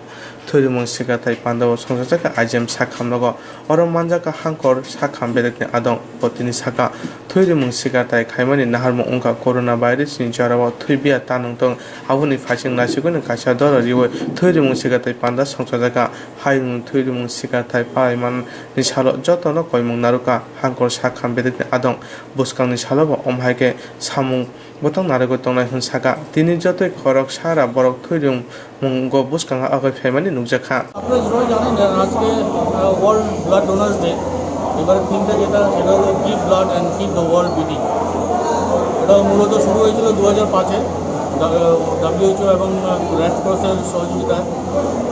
Thwirimung sikarthai pandao songchajak kha I G M sakhamnogo. Oro manjak kha hangkor sakham bedekni adong. Bo tini sakha, thwirimung sikarthai khaimani naharmung wngkha corona virus ni jorao thwibiya ta nungtong. Aboni phaising nasigwino kaisa doro riwi thwirimung sikarthai panda songchajak kha. Hayungni thwirimung sikarthai palaimani salo jotono koimung narwkha hangkor sakham bedekni adong. Bwskangni salobo omhaikhe samung bwtang narwgwi tongnai hwn sakha. Tini jotoi khorok sara borok thwirimung mungo bwskango agwi phaimani nukjakha. আপনারা সবাই জানেন যে আজকে, আহ, world blood donors day. এবারে থিমটা যেটা, সেটা হলো give blood and keep the world beating. এটা মূলত শুরু হয়েছিল দু হাজার পাঁচে, ডা-, ডাব্লিউএইচও এবং, আহ, রেড ক্রসের সহযোগিতায়।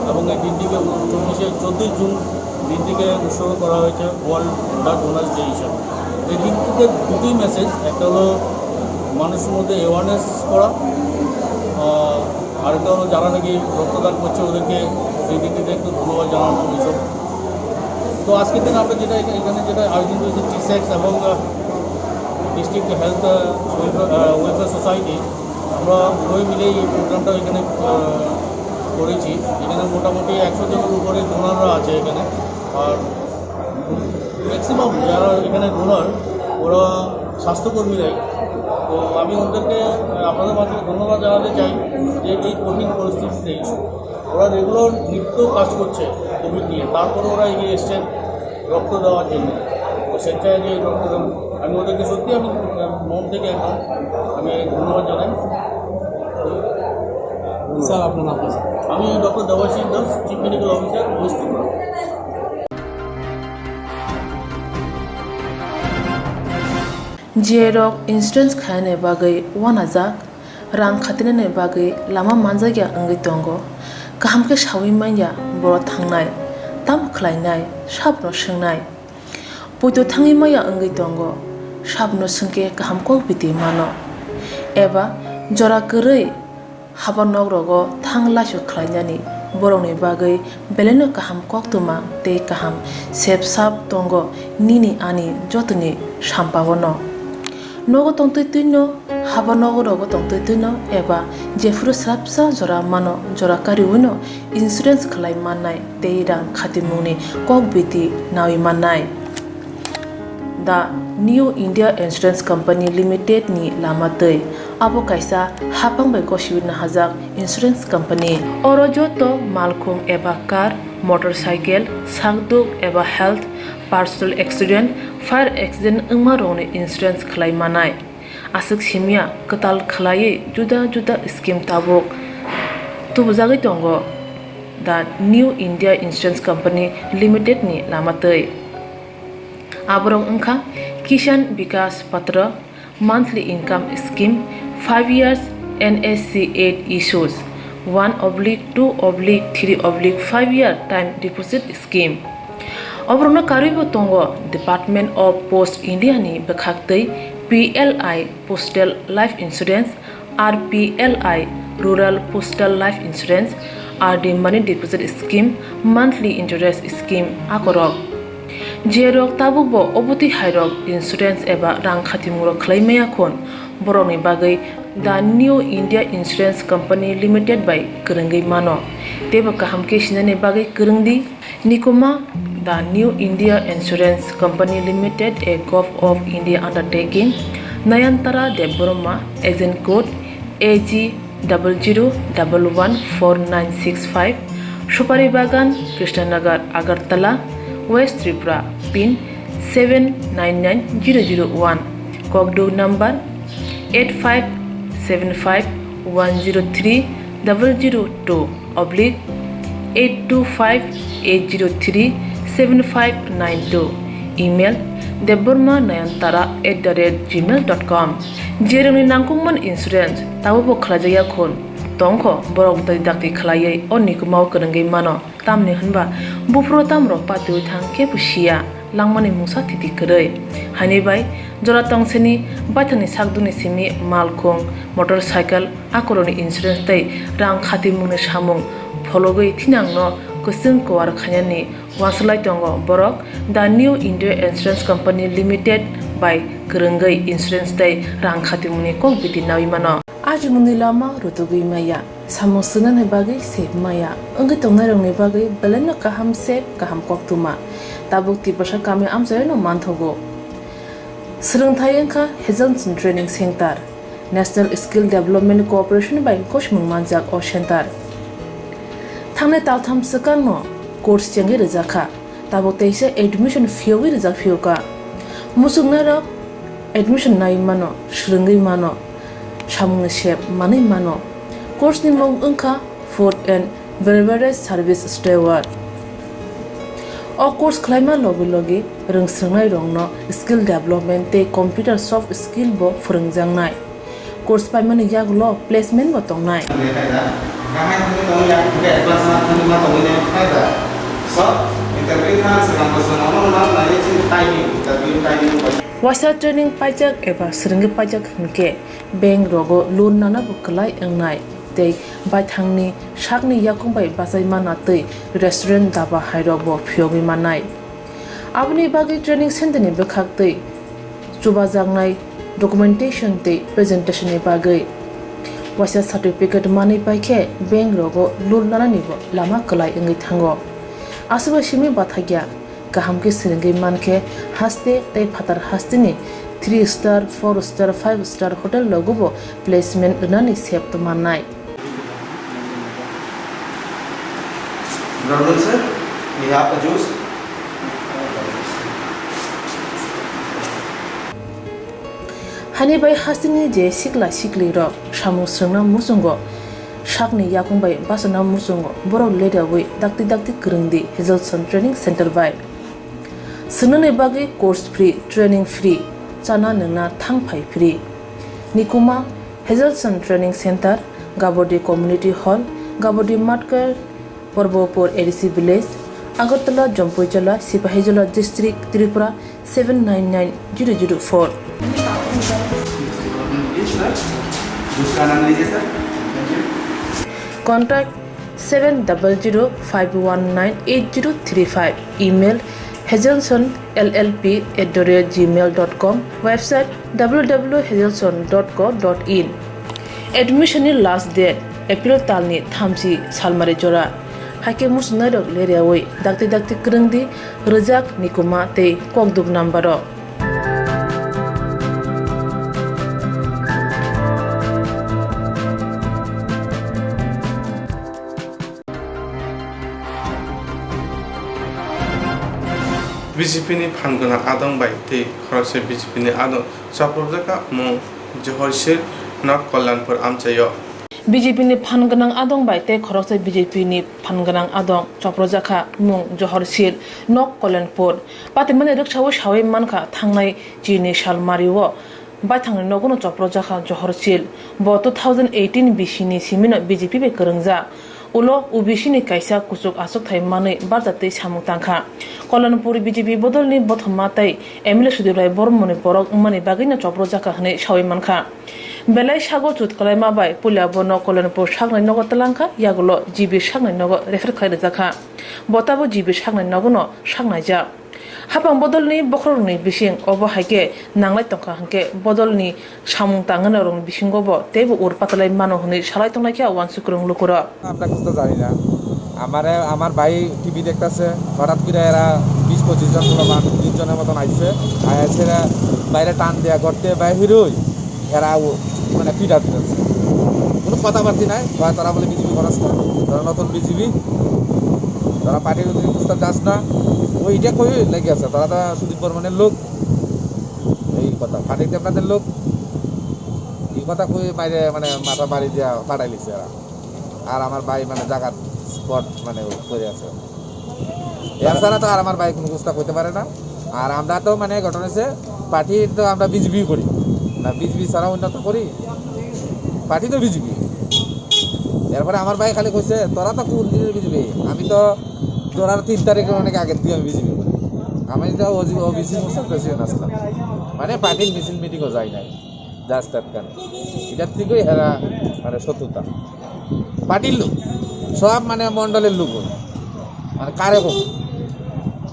এবং এই দিনটিকে চব্বিশে, চোদ্দই জুন দিনটিকে উৎসর্গ করা হয়েছে ওয়ার্ল্ড ব্লাড ডোনার্স ডে হিসাবে। এই দিনটিতে দুটোই মেসেজ, একটা হলো মানুষের মধ্যে অ্যাওয়ারনেস করা, আহ, আরেকটা হলো যারা নাকি রক্তদান করছে ওদেরকে এই দিনটিতে একটু ধন্যবাদ জানানো এইসব। তো আজকের দিন আমরা যেটা এখা-, এখানে যেটা আয়োজন করেছি টিসেক্স এবং, আহ, ডিস্ট্রিক্ট হেলথ, আহ, ওয়েলফেয়ার, আহ, ওয়েলফেয়ার সোসাইটি, আমরা উভয় মিলে এই প্রোগ্রামটা এখানে, আহ, করেছি। এখানে মোটামুটি একশো জনের উপরে ডোনাররা আছে এখানে। আর ম্যাক্সিমাম যারা এখানে ডোনার, ওরা স্বাস্থ্যকর্মীরাই। তো আমি ওদেরকে, আহ, আপনাদের মাধ্যমে ধন্যবাদ জানাতে চাই যে এই কঠিন পরিস্থিতিতে ওরা রেগুলার নিত্য কাজ করছে কোভিড নিয়ে, তারপরে ওরা এগিয়ে এসছেন রক্ত দেওয়ার জন্য। তো স্বেচ্ছায় যে এই রক্তদান, আমি ওদেরকে সত্যি আমি, আহ, মন থেকে একদম আমি ধন্যবাদ জানাই। স্যার, আপনার নাম কি, স্যার? আমি doctor Debashis Das, chief medical officer, west Tripura. Jerok insurance khainani bagwi uanajak, rang khatinani bagwi lama manjakya wngwi tongo. Kaham khe saui manya borok thangnai, tamo khlainai, sabono swngnai. Poito thangwi manya wngwi tongo, sabono swngkhe kaham kok biti mano. Eba jora kwrwi haba nok rogo thang laisok khlainani borokni bagwi belaino kaham koktwma tei kaham sep sap tongo nini ani jotoni sampao no. Nogo tongtwi twino, haba nogo rogo tongtwi twino eba jephuru swrapsa jora mano jora kariwino insurance khlai mannai tei rang khatimungni kok biti naui mannai. The New India Insurance Company Limited ni lama twi. Abo kaisa haphang bai gosiwi nahajak insurance company. Oro joto malkhung eba car, motorcycle, sakduk eba health, personal accident, fire accident wngma rokni insurance khlai manai. Aswk simya kwtal khlaiwi juda juda scheme tabuk tubujagwi tongo. The New India Insurance Company Limited ni lama twi. Aborok wngkha Kisan Vikas Patra, monthly income scheme, five years N S C eight issues, one oblique two oblique three oblique five year time deposit scheme. Oborokno karwibo tongo Department of Post India ni bwkhaktwi P L I Postal Life Insurance, R P L I, Rural Postal Life Insurance, R D Money Deposit Scheme, Monthly Interest Scheme, akorok. Jerok tabukbo obotwi hairok insurance eba rang khatimungrok khlai maya khun, borokni bagwi The New India Insurance Company Limited bai kwrwngwi mano. Teibo kaham khe sinani bagwi kwrwng di. Nikoma, The New India Insurance Company Limited, a Govt of India undertaking, Nayantara Debbarma, agent code A G double zero double one four nine six five, Supari Bagan, Krishnanagar, Agartala, West Tripura, pin seven nine nine zero zero one. Kokduk number eight five seven five one zero three double zero two oblique eight two five eight zero three seven five nine two. Email debbarma nayantara at the rate gmail dot com. Jerwngni nangkukmani insurance tabukbo khlaijakya khun tongkho, borok dakti khlaiwi o nikumao kwrwngwi mano. Tamni hwnba buphuru tamrok patiwi thang kebo siya, langmani mungsa thiti kwrwi. Haini bai jora tongseni baithangni sakdukni simi malkhung, motorcycle, akorokni insurance tei rang khatimungni samung phologwi thinangno kwchwng kuar khainani uansuk lai tongo borok The New India Insurance Company Limited bai kwrwngwi insurance tei rang khatimungni kok biti naui mano. Ajimungni lama rutugwi maya, samung swngnani bagwi sep maya, wngwi tongnairokni bagwi belaino kaham sep, kaham koktwma. Tabuk Tiprasa kami amchaino manthogo. Swrwngthai wngkha Hazelson Training Center, National Skill Development Corporation bai gosimung manjak o center. Thangnai taltham swkangno course chengwi rwjakha. Tabuk teisa admission phiyogwi rijak phiyokha. Muchungnairok admission nai mano, swrwngwi mano, samungni sep manwi mano. Course ni mung wngkha Food and Beverage Service Steward. O course khlaima logi logi rwngswrwngnairokno skill development tei computer soft skill bo phwrwngjaknai. Course paimani yagulo placement bo tongnai. Waisa training paijak eba swrwngwi paijak hwnkhe bank rogo loan nana bo kwlai wngnai tei baithangni sakni yakung bai bachai mana tei restaurant daba hairok bo phiyogwi mannai. Aboni bagwi training center ni bwkhak tei chubajaknai documentation tei presentation ni bagwi waisa certificate manwi paikhe bank rogo loan nanani bo lama kwlai wngwi thango. Aswk bai simi bathakya kaham khe swrwngwi mankhe haste tei phatar hasteni three star, four star, five star hotel rogo bo placement rwnani sep mannai. Good afternoon, sir. We have a juice. Hani bai hasteni je sikla sikli rok samung swrwngna muchungo, sakni yakung bai bachana muchungo, borok leriawi dakti dakti kwrwngdi Hazelson Training Center bai. Swngnani bagwi course free, training free, chana nwngna thang phai free. Nikuma Hazelson Training Center, Gabodi Community Hall, Gabodi Matkar, Porbopur A D C Village, Agartala, Jampuijala, Sipahijola District, Tripura seven nine nine zero zero four. Contact seven double zero five one nine eight zero three five. Email hazelson L L P at the rate gmail dot com. Website W W W hazelson dot co dot in. Admission ni last date April talni thamchi salmari jora. Haikhe muchungnairok leriawi dakti dakti kwrwngdi rwjak nikuma tei kokduk number rok. B J P ni phan gwnang adong bai tei khoroksa B J P ni adong chopropjak kha mung Johorsil North Kalyanpur amchaio. B J P ni phan gwnang adong bai tei khoroksa B J P ni phan gwnang adong chopropjak kha mung Johorsil North Kalyanpur. Patimani rwksaui saui mankha thangnai chini sal mario. Baithangni nogono chopropjak kha Johorsil. Bo two thousand eighteen B C ni simino B J P bai kwrwngjak. Ulo O B C ni kaisa kuchuk achukthai manwi barjak tei samung tangkha. Kalyanpur B J P bodolni bothomma tei M L A Sudip Rai Bormoni borok wngmani bagwino chopropjak kha hwnwi saui mankha. Belai sago chut kwlaima bai puila bono Kalyanpur saknai nogo twlangkha, yagulo G B saknai nogo refer khlai rwjakha. Bo tabuk G B saknai nogono saknaijak. Hapang bodolni bokhorokni bising obo hai khe nanglai tongkha hwnkhe bodolni samung tangnairokni bisingo bo teibo ur patalai mano hwnwi salai tonglai kha uansuk kwrwng lukurok. আমরা কিছু তো জানি না। আমারে, আমার ভাই টিভি দেখতাছে, হঠাৎ করে এরা বিশ পঁচিশ জন পোলাপান, বিশ জনের মতন আইছে। আয়া ছেড়ে বাইরে টান দেয়া, গর্তে বাইরে হিরোই। এরা ও, মানে, পিটা দিতেছে। কোনো কথাবার্তা নাই। কয়, "তোরা বলে বিজেপি করাস না, তোরা নতুন বিজেপি, তোরা পার্টির প্রস্তাব যাস না।" ওইটা কই লেগে আছে, তোরা তো সুদীপ বর্মনের লোক। এই কথা। পার্টির আপনাদের লোক এই কথা কই বাইরে মানে মাথা বাড়ি দিয়া পাঠাই লিছে এরা। আর আমার ভাই মানে জায়গা স্পট মানে করে আছে। এছাড়া তো আর আমার ভাই কোনো কুস্তা করতে পারে না। আর আমরা তো মানে ঘটনা হচ্ছে পার্টি তো আমরা বিজেপি করি না, বিজেপি ছাড়া অন্য তো করি, পার্টি তো বিজেপি। এরপরে আমার ভাই খালি কইছে, "তোরা তো কোন দিনের বিজেপি?" আমি তো তোরার তিন তারিখের অনেক আগের থেকে আমি বিজেপি করি। আমি তো ওবিসি মোর্চার প্রেসিডেন্ট আসলাম, মানে পার্টির মিছিল মিটিংও যাই নাই। জাস্ট আটকানো। এটার থেকেই এরা মানে শত্রুতা। পার্টির লোক, সব মানে মণ্ডলের লোক, মানে কারে হোক,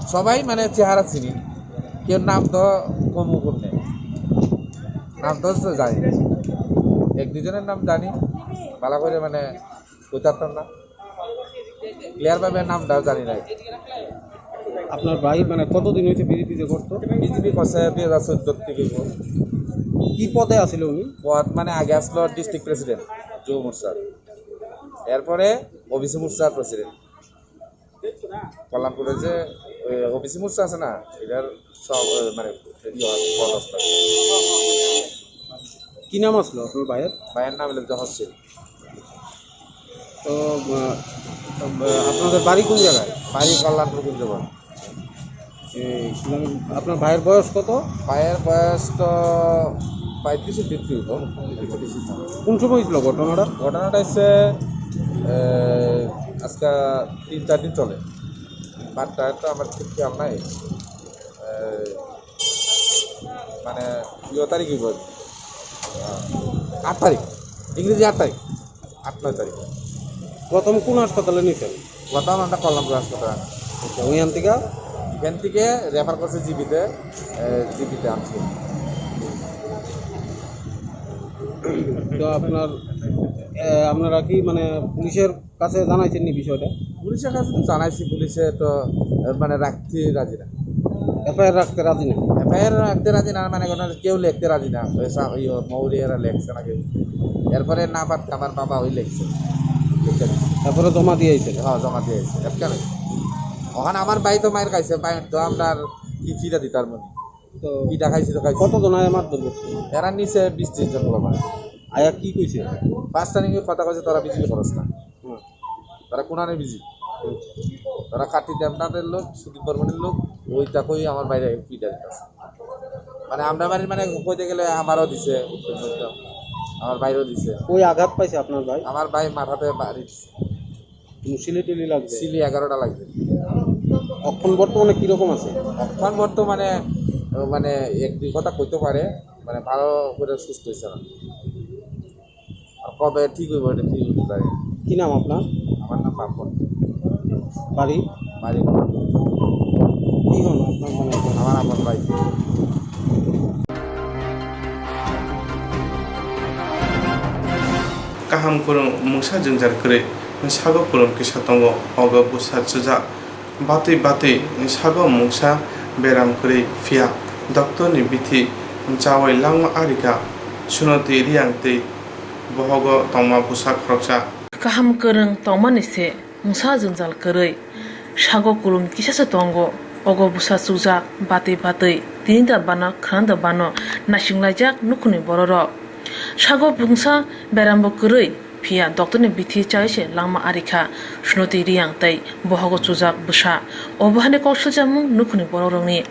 সবাই মানে চেহারা চিনি। কেউ নাম তো কম কম নেই, নাম তো জানি না। এক দুজনের নাম জানি, ভালো করে মানে কইতাম না, ক্লিয়ার ভাবে নামটা জানি না। আপনার ভাই মানে কতদিন হয়েছে বিজেপিতে করতো? বিজেপি করছে দুই হাজার চোদ্দ থেকে। কি পদে আছিল উনি? পদ মানে আগে আসলো ডিস্ট্রিক্ট প্রেসিডেন্ট যুব মোর্চার, এরপরে ওবিসি মোর্চার প্রেসিডেন্ট। কল্যাণপুরে যে ওবিসি মোর্চা আছে না, এটার সব মানে ইয়ে হয়, পদ আছে। কি নাম আসলো আপনার ভাইয়ের? ভাইয়ের নাম হলো জহর সিং। তো আহ, আহ, আপনাদের বাড়ি কোন জায়গায়? বাড়ি কল্যাণপুর কুঞ্জবন। এই, মানে, আপনার ভাইয়ের বয়স কত? ভাইয়ের বয়স তো পঁয়ত্রিশের ভিতরে হইব। কোন সময় হয়েছিল ঘটনাটা? ঘটনাটা হচ্ছে আজকে তিন চার দিন চলে। বাট্টা তো আমার ঠিক খেয়াল নাই। এ, মানে ইয় তারিখ হইব, আট তারিখ, ইংরেজি আট তারিখ, আট নয় তারিখ। প্রথম কোন হাসপাতালে নিতেন? প্রথম আমরা কল্যাণপুর হাসপাতালে আনছি। আচ্ছা, ওইখান থেকে? এখান থেকে রেফার করছে জিবিতে। এ, জিবিতে আনছি। তো আপনার এ, আপনারা কি মানে পুলিশের কাছে জানাইছেন নি বিষয়টা? পুলিশের কাছে তো জানাইছি, পুলিশে তো এ, মানে রাখতে রাজি না। এফআইআর রাখতে রাজি না? এফআইআর রাখতে রাজি না, মানে কোনো কেউ লিখতে রাজি না। ওই সা- ইয়ে, মৌরি এরা লেখছে না কেউ। এরপরে না পারতে আমার বাবা ওই লেখছে, লিখে দিছে। তারপরে জমা দিয়ে আইছেন? হ্যাঁ, জমা দিয়ে আইছে। এখানে ওখানে আমার ভাই তো মায়ের খাইছে, ভাই তো আমরা আর কি ফিরা দিতার মনে। তো কি দেখাইছিল, খাইছিল। কতজন আয়া মারধর করছে? এরা নিচে বিশ ত্রিশ জন বলা হয়। আয়া কি কইছে? পাঁচটা নিয়ে কথা কইছে, "তোরা বিজেপি করস না।" হুম। তারা কোনানে বিজি। হুম। তারা কাটি দেবনাথের লোক, সুদীপ বর্মনের লোক, ওইটা কই আমার বাইরে পিটার কাছে। মানে আমরা বাড়ির মানে কইতে গেলে আমারও দিছে, আমার বাইরেও দিছে। ওই আঘাত পাইছে আপনার ভাই? আমার ভাই মাথাতে বাড়ি দিছে। কোনো সিলি টিলি লাগছে? সিলি এগারোটা লাগছে। অক্ষণ বর্তমানে কিরকম আছে? অক্ষণ বর্তমানে, মানে, এক দুই কথা কইতে পারে, মানে, ভালো করে সুস্থ হয়েছে না। আর কবে ঠিক হইব, এটা ঠিক হইতে পারে। কি নাম আপনার? আমার নাম পাপন। বাড়ি? বাড়ি। কি হন আপনার, মানে? আমার আপন ভাই। Kaham kwrwng mungsa jwngjal kwrwi, sago kulum kisa tongo, ogo bwsa chujak. Batwi batwi sago mungsa beram kwrwi phiya, doctor ni bithi chawi langma arikha, Sunoti Riyang tei bohogo tongma bwsa khoroksa. Kaham kwrwng tongmani se mungsa jwngjal kwrwi, sago kulum kisa se tongo, ogo bwsa chujak, batwi batwi tini da bano khwna da bano naisinglaijak nukhungni bororok. Sago bungsa berambo kwrwi, phiya doctorni bithi chai se langma arikha Sunoti Riyang tei bohogo chujak bwsa. Obo hani kok siljamung nukhungni borokrokni.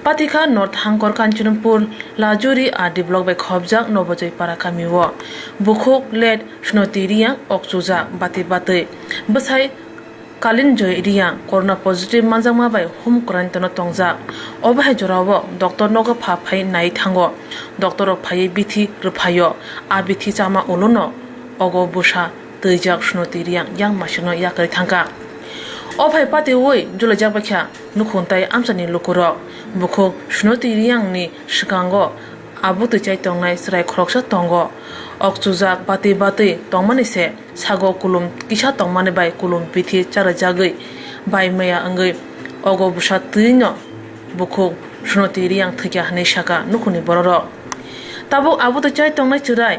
Patikha North Hangkor Kanchanpur Lajuri R D block bai khobjak Nobojoi Para kamio. Bukhuk let Sunoti Riyang ok chujak batwi batwi. Bwsai Kalin Joy Riyang corona positive manjakma bai home quarantine-o tongjak. Obo hai jorao doctor nogo pha phai nai thango. Doctor rok phaiwi bithi rwphaio. A bithi chama ulono ogo bwsa twijak Sunoti Riyang yang masino yakarwi thangkha. O phai patiwi julaijak baikha nukhung tai amchaini lukurok. Bukhuk Sunoti Riyangni swkango abutwi chai tongnai chwrai khoroksa tongo. Ok chujak batwi batwi tongmani se sago kulum kisa tongmani bai kulum bithi charaijagwi bai maya wngwi ogo bwsa twino bukhuk Sunoti Riyang thwikha hwnwi sakha nukhungni bororok. Tabuk abutwi chai tongnai chwrai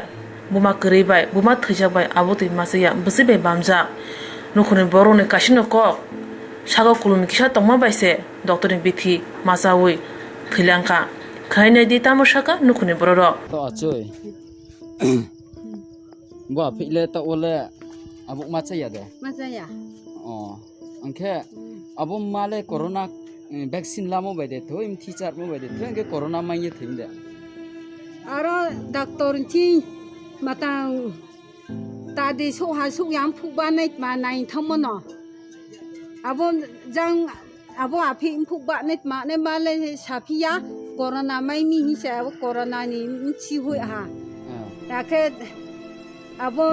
buma kwrwi bai buma thwijak bai abutwi machaya bwswi bai bamjak. Nukhungni borokni kaisino kok sago kulum kisa tongma bai se doctorni bithi machawi thwilangkha. Thainai di tamo saka nukhuni bororok. To achoi. Bo aphik le to ole abuk ma chaya de. Ma chaya. Oh. Angkhe abo ma le corona, eh, vaccine lamo bai de thoi, mthi charmo bai de thoi, angkhe corona mai ye thoi de. Aro doctor chi matang ta de so ha so yang phuk ba nai ma nai thamo no. Abo jang Abo aphik mphuk ba nai ma nai ma le saphiya corona mai mi hinse abo corona ni mchi hui ha. Ah. Yakhe abo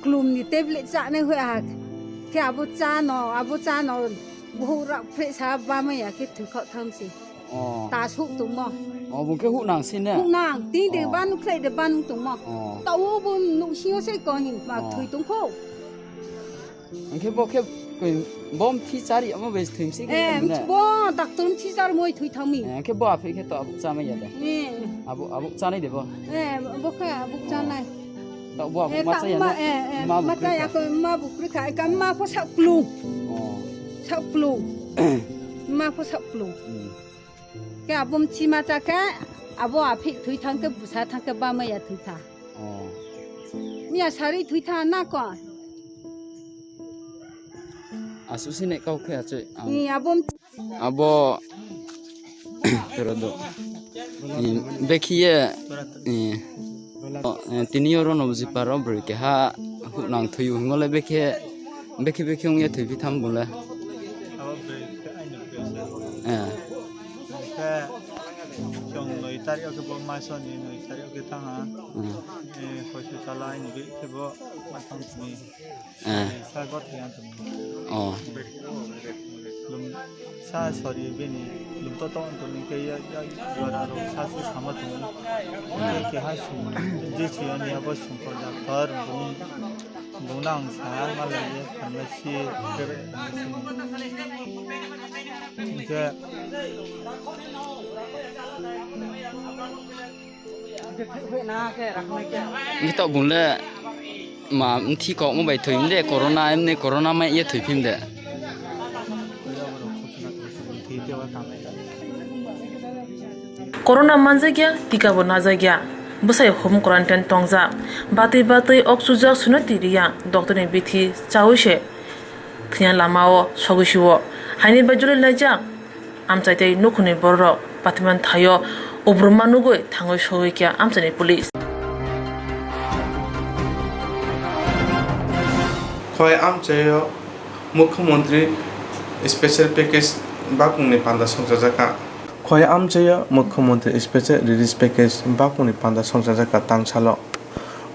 klum ni tablet cha nai hui ha. Khe abo cha no, abo cha no buhuk rak phre sa ba mai ya khe thwi khok tham si. Oh. Ta suk tungmo. Oh, bung khe huk nang si ne? Huk nang, ting de Oh. Banu khlai de banu tungmo. Oh. Ta o bo nuk sio se ko hin ma Oh. Thwi tungkho. Angkhe bo khe koi bom thi chari amo bai thwi msi khe Eh, ne? Bo doctor thi char moi thwi thangmi. Eh, angkhe bo aphik khe to abuk cha mai ya de. Eh. Abu, abuk cha nai de bo. Eh, bo khe abuk cha nai. To bo abuk Eh, ma ta cha ya ma, na? Eh, eh, Ma ma buk cha ya khe. Ko ma buk kri kha, ka ma pho sa klung. Oh. Sa klung. Ma pho sa klung. Hmm. Ke abom chima cha khe, abo aphik thwi thang khe, busa thang khe, ba maya thwi tha. Oh. Miya sari thwi tha na ko. Asu sini kau khe achoi. Ang Ni abom abo tero do. Ni bekhiye, ni, oh, eh, tini oro no buji paro bwrwi keha huk nang thwi hingole bekhe, bekhe, bekhe ungye thwi phi tham bole. Abo bwrwi khe aini bwrwi se. Eh. Khe chwng noi tarik o khe bo maso ni noi tarik o khe thang ha. Hmm. Eh, hospital o aini bwrwi khe bo ma thang thwi. Eh. Sa got yang thwi. Oh. Lum sa sorry bini lum to tong thwi khe ya, ya, jora ro sa si sama thwi. Hmm. Khe ha sum je si ani abo sum ko doctor bung Bungno ang sa ma lai ye pharmacy, private pharmacy. Hingke Hingke tok bung le ma mthi kok mo bai thoi de corona, emni corona mai ye thoi phim de. Corona manjakya, tika bo najakya. Bwsai home quarantine tongjak. Batwi batwi ok chujak suno tiriya. Doctor ni bithi chawi se thwiya lama o sogwi sio. Haini bai joli laijak. Amchai tei nukhungni bororok patiman thaio. Ubruma nugwi thangwi sogwi kya amchaini police. Khowai amchaio Mukhyamantri Special Package bakungni panda songchajakha. Khowai amchaio Mukhyamantri Special Relief Package bakungni panda songchajakha tangsalo.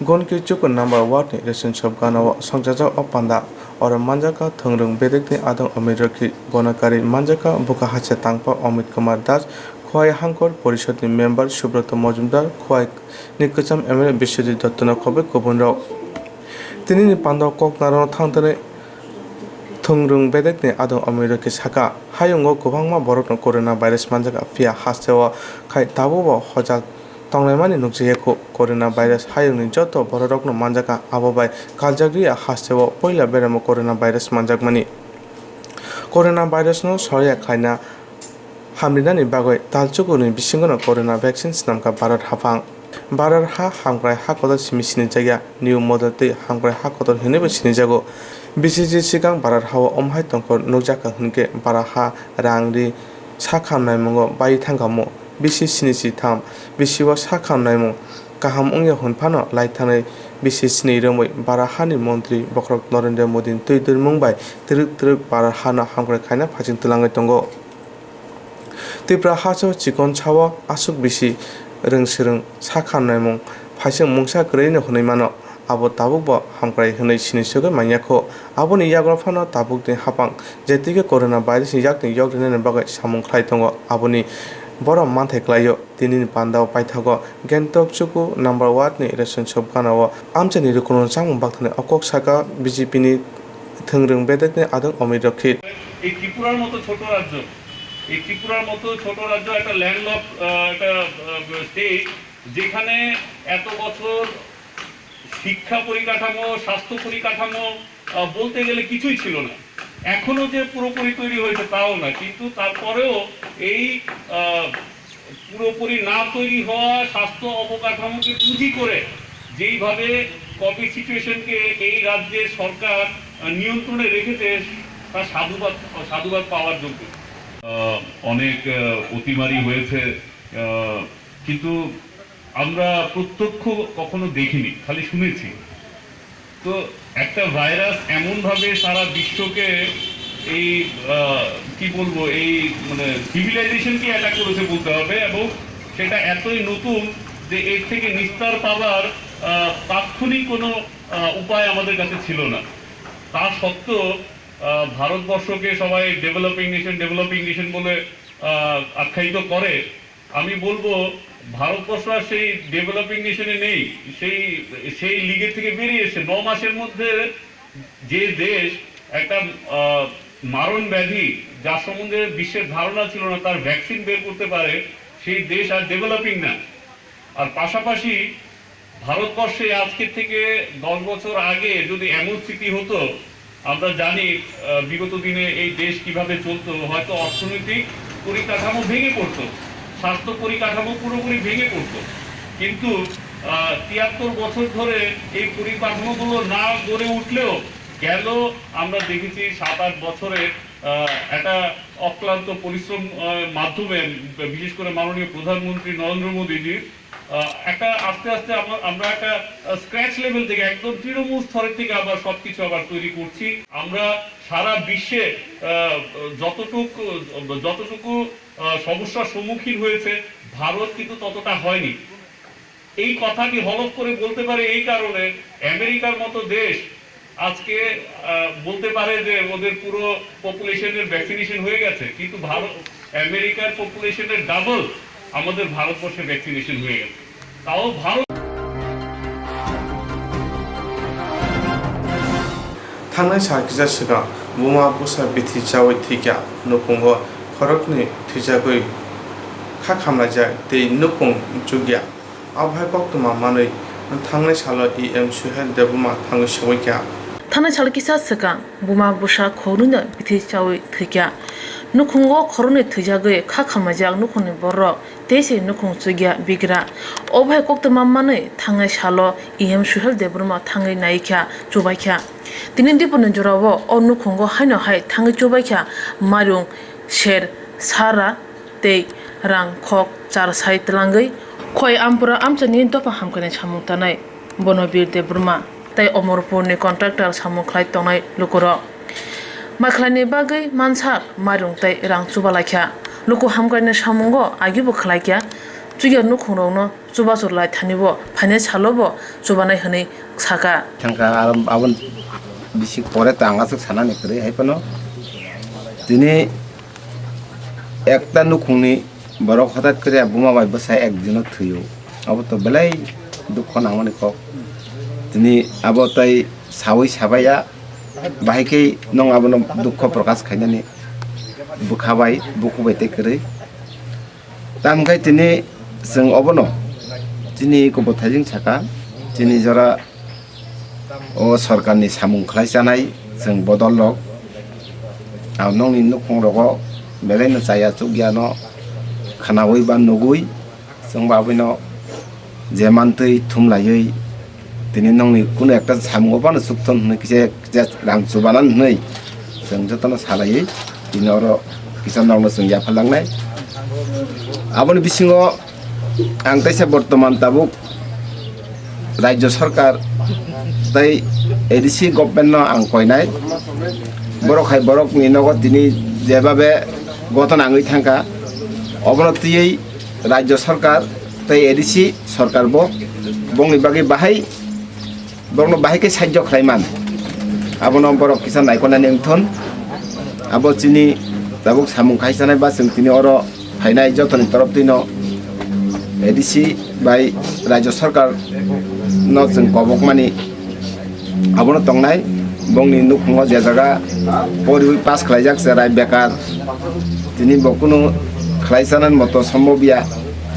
Gonki chukur number ward ni ration shop gana o songchajak o panda. Oro manjakha thwngrwng bedekni adong Amit Rokhi, gonakari manjakha bwkha haste tangpa Amit Kumar Das, Khowai Hangkor Porishod ni member Subroto Mojumdar, Khowai ni kwcham M L A Biswajit Dotto no khobwi kubun rok. Tini ni panda o kok narwkna thang thani thwngrwng bedekni adong Amit Rokhi saka, hayungo kwbangma borokno corona virus manjak, phiya hasteo khai tabukbo hojak tonglaimani nukjakya kho. Corona virus hayungni joto bororokno manjakha, abo bai kaljagriya hasteo poila beramo corona virus manjakmani. Corona virus no soriya khlaina hamrinani bagwi tal chukurni bisingono corona vaccine swnamkha Bharat haphang. Bharat ha hamkrai ha kotor simi sinijakya, New Model tei hamkrai ha kotor hinwibo sinijago. Bisi je sikang Bharat hao omhai tongkhor nukjakha hwnkhe bara ha, rang ri, sakha naimungo bai thangkhamu. Bisi sini si tham, bisi o sakha naimung kaham wngya hwn phano lai thanai bisi sini romwi bara hani montri bokhorok Narendra Modini twi twrwngmung bai twrwk twrwk bara hano hamkrai khaina phaiching twlangwi tongo. Tripura haste o chikon sao aswk bisi rwng swrwng sakha naimung phaising mungsa kwrwino hwnwi mano, abo tabukbo hamkrai hwnwi sini sogwi manya kho. Aboni yago phano tabukni haphang jetikhe corona virus ni yakni yok rinani bagwi samung khlai tongo, aboni borom manthai klaio. Tinini pandao paithago Gangtok chuku number ward ni ration shop gana o amchaini rwkhuno chamung bakthani o kok saka B J P ni thwngrwng bedekni adong Amit Rokhi. এই ত্রিপুরার মতো ছোট রাজ্য, এই ত্রিপুরার মতো ছোট রাজ্য, একটা ল্যান্ডলক, আহ, একটা, আহ, স্টেট, যেখানে এত বছর শিক্ষা পরিকাঠামো, স্বাস্থ্য পরিকাঠামো, আহ, বলতে গেলে কিছুই ছিল না। এখনো যে পুরোপুরি তৈরি হয়েছে তাও না, কিন্তু তারপরেও এই, আহ, পুরোপুরি না তৈরি হওয়া স্বাস্থ্য অবকাঠামোকে পুঁজি করে যেইভাবে কোভিড সিচুয়েশনকে এই রাজ্যের সরকার, আহ, নিয়ন্ত্রণে রেখেছে, তা সাধুবাদ, সাধুবাদ পাওয়ার যোগ্য। আহ, অনেক, আহ, অতিমারি হয়েছে, আহ, কিন্তু আমরা প্রত্যক্ষ কখনো দেখিনি, খালি শুনেছি। তো একটা ভাইরাস এমনভাবে সারা বিশ্বকে এই, আহ, কি বলবো, এই মানে সিভিলাইজেশনকে অ্যাটাক করেছে বলতে হবে, এবং সেটা এতই নতুন যে এর থেকে নিস্তার পাওয়ার, আহ, তাৎক্ষণিক কোনো, আহ, উপায় আমাদের কাছে ছিল না। তা সত্ত্বেও, আহ, ভারতবর্ষকে সবাই ডেভেলপিং নেশন, ডেভেলপিং নেশন বলে, আহ, আখ্যায়িত করে। আমি বলবো, ভারতবর্ষ আর সেই ডেভেলপিং নেশনে নেই, সেই, সেই লিগের থেকে বেরিয়ে এসে ন মাসের মধ্যে যে দেশ একটা, আহ, মারণ ব্যাধি, যার সম্বন্ধে বিশ্বের ধারণা ছিল না, তার ভ্যাকসিন বের করতে পারে, সেই দেশ আর ডেভেলপিং না। আর পাশাপাশি ভারতবর্ষে আজকে থেকে দশ বছর আগে যদি এমন স্থিতি হতো, আমরা জানি, আহ, বিগত দিনে এই দেশ কিভাবে চলতো, হয়তো অর্থনৈতিক পরিকাঠামো ভেঙে পড়তো, স্বাস্থ্য পরিকাঠামো পুরোপুরি ভেঙে পড়তো। কিন্তু, আহ, তিয়াত্তর বছর ধরে এই পরিকাঠামোগুলো না গড়ে উঠলেও গেল আমরা দেখেছি সাত আট বছরে, আহ, একটা অক্লান্ত পরিশ্রম, আহ, মাধ্যমে, বিশেষ করে মাননীয় প্রধানমন্ত্রী নরেন্দ্র মোদীজির, আহ, একটা আস্তে আস্তে আমরা, আমরা একটা, আহ, স্ক্র্যাচ লেভেল থেকে, একদম তৃণমূল স্তরের থেকে আবার সবকিছু আবার তৈরি করছি। আমরা সারা বিশ্বে, আহ, যতটুকু, যতটুকু, আহ, সমস্যার সম্মুখীন হয়েছে, ভারত কিন্তু ততটা হয়নি। এই কথাটি হলফ করে বলতে পারে এই কারণে, আমেরিকার মতো দেশ আজকে, আহ, বলতে পারে যে ওদের পুরো পপুলেশনের ভ্যাকসিনেশন হয়ে গেছে, কিন্তু ভারত, আমেরিকার পপুলেশনের ডাবল আমাদের ভারতবর্ষে ভ্যাকসিনেশন হয়ে গেছে। তাও Bharat Thangnai sal kisa swkang buma bwsa bithi chaui thwikha, nukhungo khoroknwi thwijagwi kha khamlaijak tei nukhung chukya. Abohai koktwma manwi thangnai salo E M Suhel Debbarma thangwi sobaikha. Thangnai sal kisa swkang buma bwsa khoroknwino bithi chaui thwikha. Nukhungo khoroknwi thwijagwi kha khamlaijak nukhungni borok tei se nukhung chukya bigra. Obo hai koktwma manwi thangnai salo E M Suhel Debbarma thangwi naikha, chubaikha. Tini dipuni jorao o nukhungo haino hai thangwi chubaikha mairung ser, sara tei rang khok char sai twlangwi. Khoi Ampura amchaini dopha hamkhaini samung tanai Bonobir Debbarma tei Omorpurni contractor samung khlai tongnai lukurok. Mai khlaini bagwi mansak mairung tei rang chubalaikha. Luku hamkhaini samungo agibo khlaikha, chukya nukhungrokno chubachu lai thanibo phainai salobo chubanai hwnwi saka. Thangkha aro aboni bisi pore ta ang aswk sanani kwrwi hai phano. Tini ekta nukhungni borok hothat khe buma bai bwsa ek dino thwio. Abo to belai dukho nangmani kok. Tini abo tai saui sabaiya, bahai khe nwng abono dukho prokash khainani bwkha bai, bukhuk bai tei kwrwi. Tamkhe tini chwng obono chini kubuthaijing saka, chini jora o sorkarni samung khlai chanai chwng bodol rok. Ang nokni nukhung rogo belai no chaya chukya no khwnaui ba nugui chwng ba abui no je mantwi thumlaiwi tini nokni kunu ekta samung o phano chukthon hwnwi kisa, kisa rang chubanan hwnwi chwng jotono salaiwi tini oro kisa nokno chwng yapharlangnai. Aboni bisingo ang teisa bortoman tabuk Rajya Sarkar tei A D C government no ang koinai, borok hai borok ni nogo tini jebabe goton angwi thangkha, obono twiwi Rajya Sarkar tei A D C Sarkar bo bongni bagwi bahai, borokno bahai khe sahajyo khlai man, abono borok kisa naikolnani wngthon. Abo chini tabuk samung khai chanai ba chwng tini oro phainai jotoni torop twino A D C bai Rajya Sarkar no chwng kobokmani abono tongnai. Bongni nukhungo je jaga poriwi pass khlaijak cherai bekar, tini bo kunu khlai chanani moto sombob ya,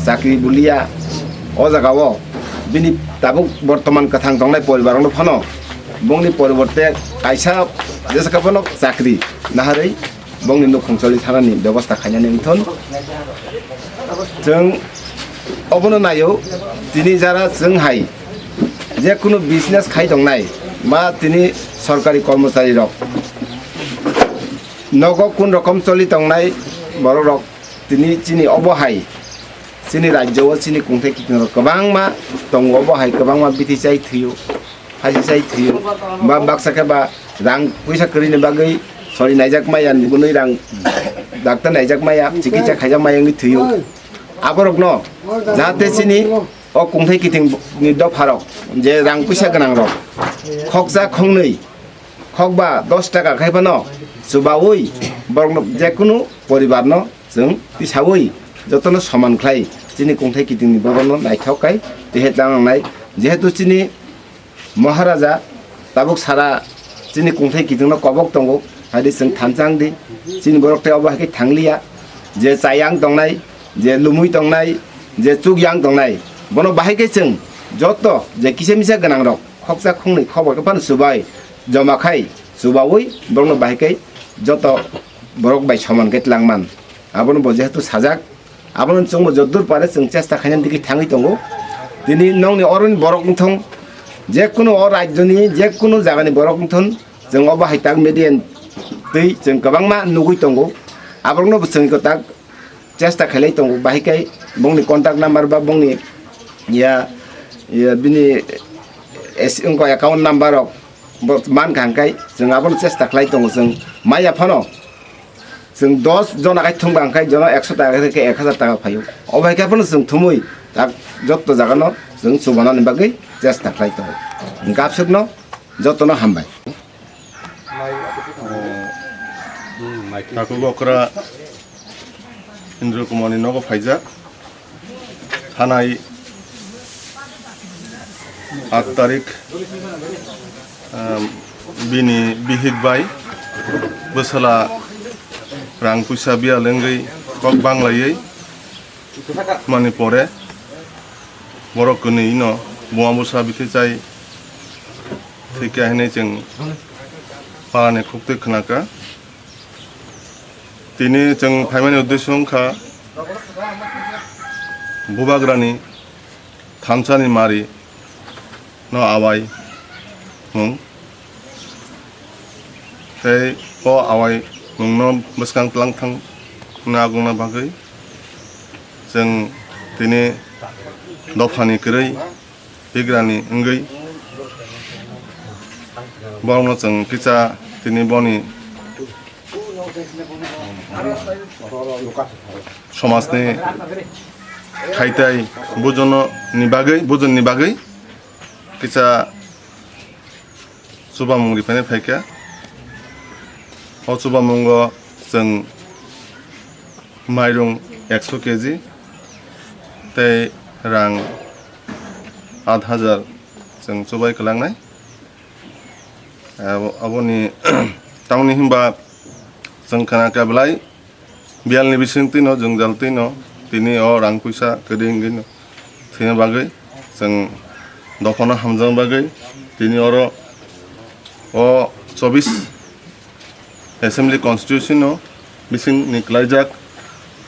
chakri buliya, o jaga o bini tabuk bortoman kwthang tongnai poribar rokno phano bongni poriborte kaisa jesa khe phano chakri naharwi bongni nukhung choli thanani bebosta khainani wngthon. Chwng obono naio, tini jara chwng hai je kunu business khai tongnai, ma tini sorkari kormochari rok, nogo kun rokom choli tongnai borok rok, tini chini obo hai chini rajyo o chini kungthai kiting rok kwbangma tongo, obo hai kwbangma bithi chai thwio. Haji sai thwio. Ba baksa khe ba rang puisa kwrwini bagwi sori naijak maya, nugwi rang doctor naijak maya, chikitsa khaijak maya wngwi thwio. Aborokno jahate chini o kungthai kitingni dopharok je rang puisa gwnangrok khoksa khongnwi, khokba dos taka khai phano chubaui borokno jekunu poribarno chwng tisaui jotono soman khlai chini kungthai kitingni borokno naithok kai tehe tang nangnai. Jehetu chini Maharaja tabuk sara chini kungthai kitingno kobok tongo, haidi chwng thansa wng di. Chini borok tei obo hai khe thangliya, je chayang tongnai, je lumui tongnai, je chukyang tongnai, bono bahai khe chwng joto je kisa misa gwnangrok khoksa khongnwi khobor khe phano chubai, joma khai chubaui borokno bahai khe joto borok bai soman khe twlangman. Abono bo jehetu sajak, abono chwngbo joddur pare chwng chesta khainani digi thangwi tongo. Tini nongni oroni borok wngthong, jekunu o rajyoni jekunu jagani borok wngthon, chwng obo hai tak media twi chwng kwbangma nugwi tongo. Aborokno bo chwng iko tak chesta khailai tongo, bahai khe bongni contact number ba bongni ya, ya bini es-, wngkha account number rok bo mankha, hwnkhe chwng abono chesta khlai tongo chwng maya phano. Chwng dos jona khai thwngba hwnkhe jono ekso taka khe ek hajar taka phaio. Obo hai khe phano chwng thumui tak jotto jagano chwng chubanani bagwi chesta khlai tongo. Hwnkhe absukno jotono hambai. Takhuk okra Indra Kumarni nogo phaijak. Thanai aat tarik, um, bini bihik bai bwsala rang puisa biyal wngwi kok banglaiwi mani pore borok kwnwi no buma bwsa bithi chai thwikha hinwi chwng parani khuktwi khwnakha. Tini chwng phaimani uddesyo wngkha Bubagrani thansani mari no awai mung tei o awai mungno bwskang twlang thang nagungna bagwi chwng tini dophani kwrwi bigrani wngwi borokno chwng kisa tini boni somajni khaitai bujono ni bagwi, bujonni bagwi kisa chubamung riphani phaikha. O chubamungo chwng mairung ekso keji tei rang aat hajar chwng chubai kwlangnai. Abo-, aboni tamoni hinba chwng khna khe belai biyalni bisingtwino, jwngjaltwino tini o rang puisa kwrwi wngwino thwina bagwi chwng dophano hamjakna bagwi tini oro o chobis Assembly Constituency no bising ni kwlaijak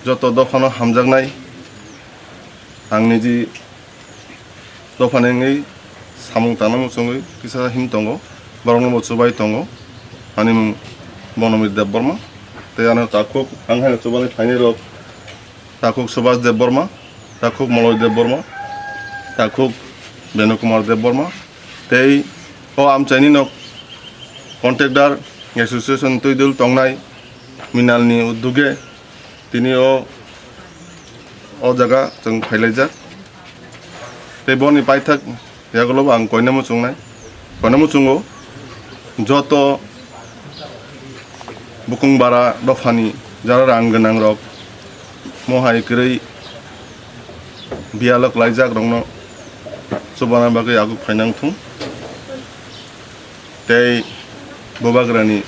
joto dophano hamjaknai ang niji dophani wngwi samung tangna muchungwi kisa him tongo, borokno bo chubai tongo. Ani mung Bonomir Debbarma tei ano takhuk ang hai chubani phainai rok takhuk Subhas Debbarma, takhuk Moloi Debbarma, takhuk Benu Kumar Debbarma tei o amchaini nok contractor association twi dul tongnai Minalni uduge tini o, o jaga chwng phailaijak. Tei boni paithak yagulo bo ang koina muchungnai, koina muchungo joto bukung bara dophani jara rang gwnang rok mohai kwrwi biyalo kwlaijak rokno chubana bagwi aguk phainang thung. Tei Bubagrani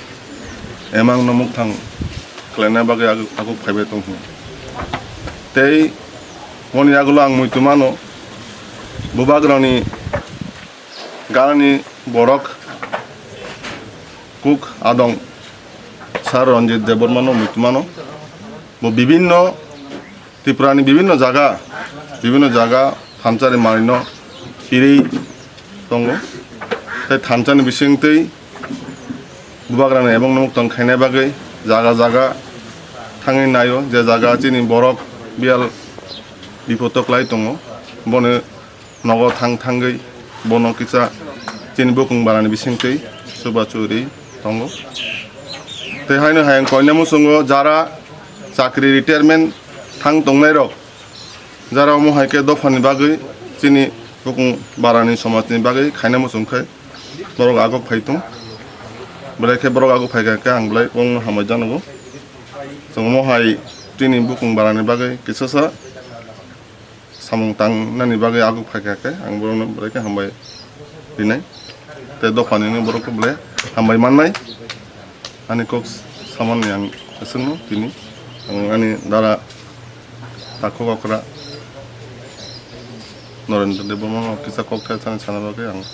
emang no mukthang khlaina bagwi aguk, aguk phaibai tong hwn. Tei boni yagulo ang muitu mano, Bubagrani ganani borok kuk adong Sir Ranjit Debbarma no muitu mano. Bo bibinno Tripura ni bibinno jaga, bibinno jaga thansa ni manwi no phirwi tongo. Tei thansa ni bising twi bubagra ni ebong no muktang khaina bagwi jaga jaga thangwi naio, je jaga chini borok biyal bipot o kwlai tongo, bono nogo thang thangwi bono kisa chini bukung barani bisingtwi chuba churi tongo. Tei haino hayung koina muchungo jara chakri retirement thang tongnairok, jara omo hai khe dophani bagwi chini bukung barani somajni bagwi khaina muchung khe borok agok phai tong. Belai khe borok agok phai kha khe ang belai bongno hambai janogo. Chwng omo hai chini bukung barani bagwi kisasa samung tangnani bagwi aguk phaikha khe ang borokno belai khe hambai rinai tei dophanino borokno belai hambai mannai. Ani kok samani ang aswkno tini ang ani dara takhuk okra Norendra Debbarma no kisa kok thai thani sana bagwi ang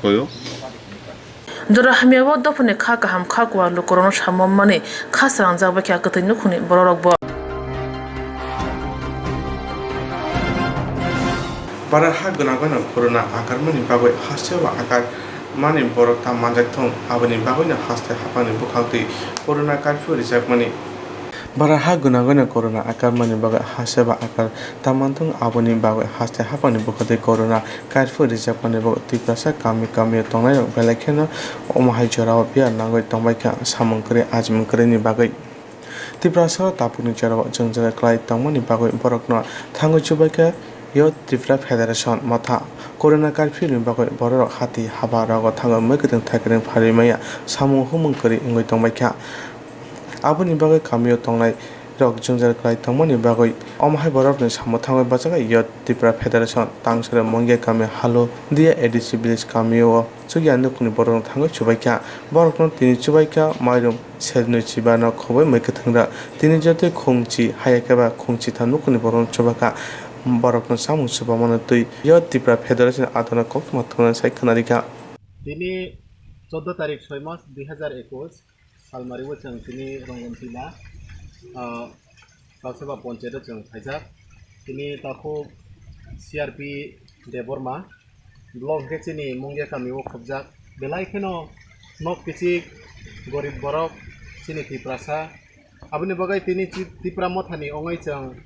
koyo. Jora hamya o dophani kha kaham kha kuwa lukurokno samomani kha srangjak bai kha kwthwi nukhungni bororokbo. Bara ha gwnang gwnang corona akarmani bagwi haste o akar mani borok ta manjak thung, aboni bagwino haste haphangni bwkhak twi corona curfew rijakmani. Bara ha gwnang gwnang corona akarmani bagwi haste ba akar ta manthung, aboni bagwi haste haphangni bwkhak twi corona curfew rijakmani bagwi Tiprasa kami kami o tongnairok belai kheno omo hai jorao biyar nangwi tongbaikha samung kwrwi ajimung kwrwini bagwi. Tiprasa o tabukni jorao jwngjal kwlai tongmani bagwi borokno thangwi chubaikha Youth Tripura Federation motha. Corona curfew ni bagwi bororok hati haba rogo thangwi mwkhwtwng thaikwrwng pharwi maya samung humung kwrwi wngwi tongbaikha. Aboni bagwi kamio tongnairok jwngjal kwlai tongmani bagwi omo hai borokni samung thangwi bachajak Youth Tripura Federation Tangsera Mongya kami Halo Dia A D C village kamio chukya nukhungni borokno thangwi chubaikha. Borokno tini chubaikha mairum serni chibano khobwi mwkhwtwng rw. Tini jotoi khungchi haya khe ba khungchi tha nukhungni borokno chubakha. Borokno samung chubamano twi Youth Tripura Federation adona koktwma thumnani sai khwnarikha. Tini choddo tarik soi mas dui hazar ekus, salmari o chwng tini Rongontila, ah, Kauseba Ponchayat o chwng phaijak. Tini takhuk C R P Debbarma block hwnkhe chini Mungya kami o khobjak. Belai kheno nok kichik gorib borok chini Tiprasa. Aboni bagwi tini chi-, Tipra mothani ongwi chwng,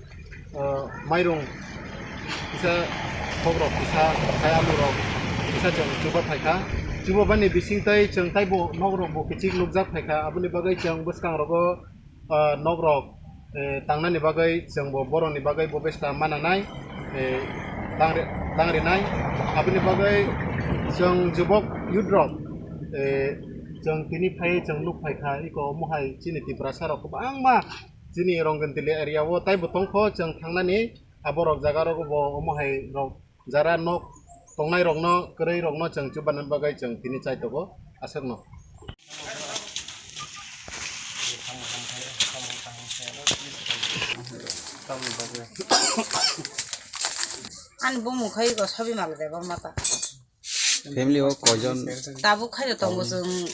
ah, mairung kisa, khokrok kisa, khai alurok kisa chwng chuba phaikha. Chuba bani bisingtwi chwng taibo nokrokbo kichik nukjak phaikha. Aboni bagwi chwng bwskangrogo, ah, nokrok, eh, tangnani bagwi chwngbo borokni bagwi bo besta mananai, eh, tangri-, tangrinai. Aboni bagwi chwng jubok youth rok, eh, chwng tini phai chwng nuk phaikha, iko omo hai chini Tiprasa rok kwbangma chini Rongontila area o taibo tongkho, chwng thangnani aborok jaga rogo bo omo hai rok jara nok tongnai rokno, kwrwi rokno chwng chubanani bagwi chwng tini chai tongo aswkno. Ani bumung khai ko Sabi Mala Debbarma ta. Family o koijon? Tabuk khai tongo chwng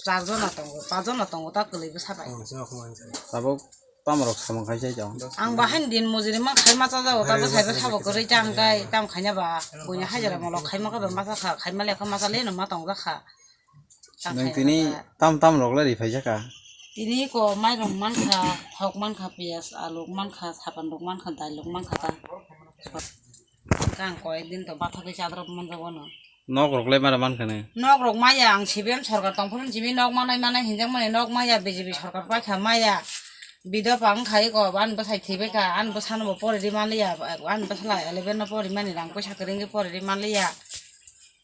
char jona tongo, pach jona tongo ta kwlwi bwsa bai. Tabuk Tamo rok samung khai chai jao. Ang bahai din mojori ma khai ma cha jao, ta bwsai bwsai bo kwrwi ta hwnkhe tam khaina ba buini hajira molo khai ma khe ba ma cha kha, khai ma le khe ma cha le no ma tong ja kha. Ta Nang khai tini ba. Tam tam rok le ri phai jaka. Tini ko mairung man kha, thok man kha, piyaj, alu man kha, sapan rok man kha, dal rok man kha ta. Kang koi din to bathagwi chadrop manjago no. Nok rok le mara man khane. Nok rok maya ang C P M sorkar tong phuru simi nok manai manai hinjak mani nok maya B J P sorkar paikha maya. Bidop ang khai ko an bwsai thwi baikha, an bwsano bo pori ri manliya, an bwsala eleven no pori mani rang poisa kwrwngwi pori ri manliya.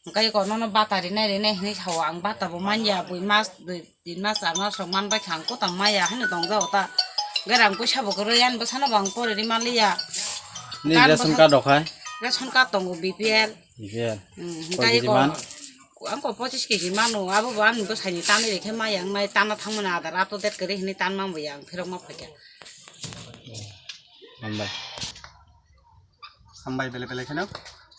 Hwnkhe ko nono bata rinai rinai hinwi sao, ang bata bo manya, bui mas, bui tin mas, char mas rok man bai kha, ang kota maya haino tong jao ta. Hwnkhe rang poisa bo kwrwi, ani bwsano bo ang pori ri manliya. Ni Kan ration bwsa-, card rok hai? Ration card tongo B P L. B P L. Hmm, Koi hwnkhe keji ko, man? Ang ko pochis keji mano, abo bo ani bwsai ni tanwi rikhe maya wngnai, tana thangmani adar up to date kwrwi hinwi tan man bo ya, ang phirok ma phaikha. Hambai. Hambai bele bele kheno.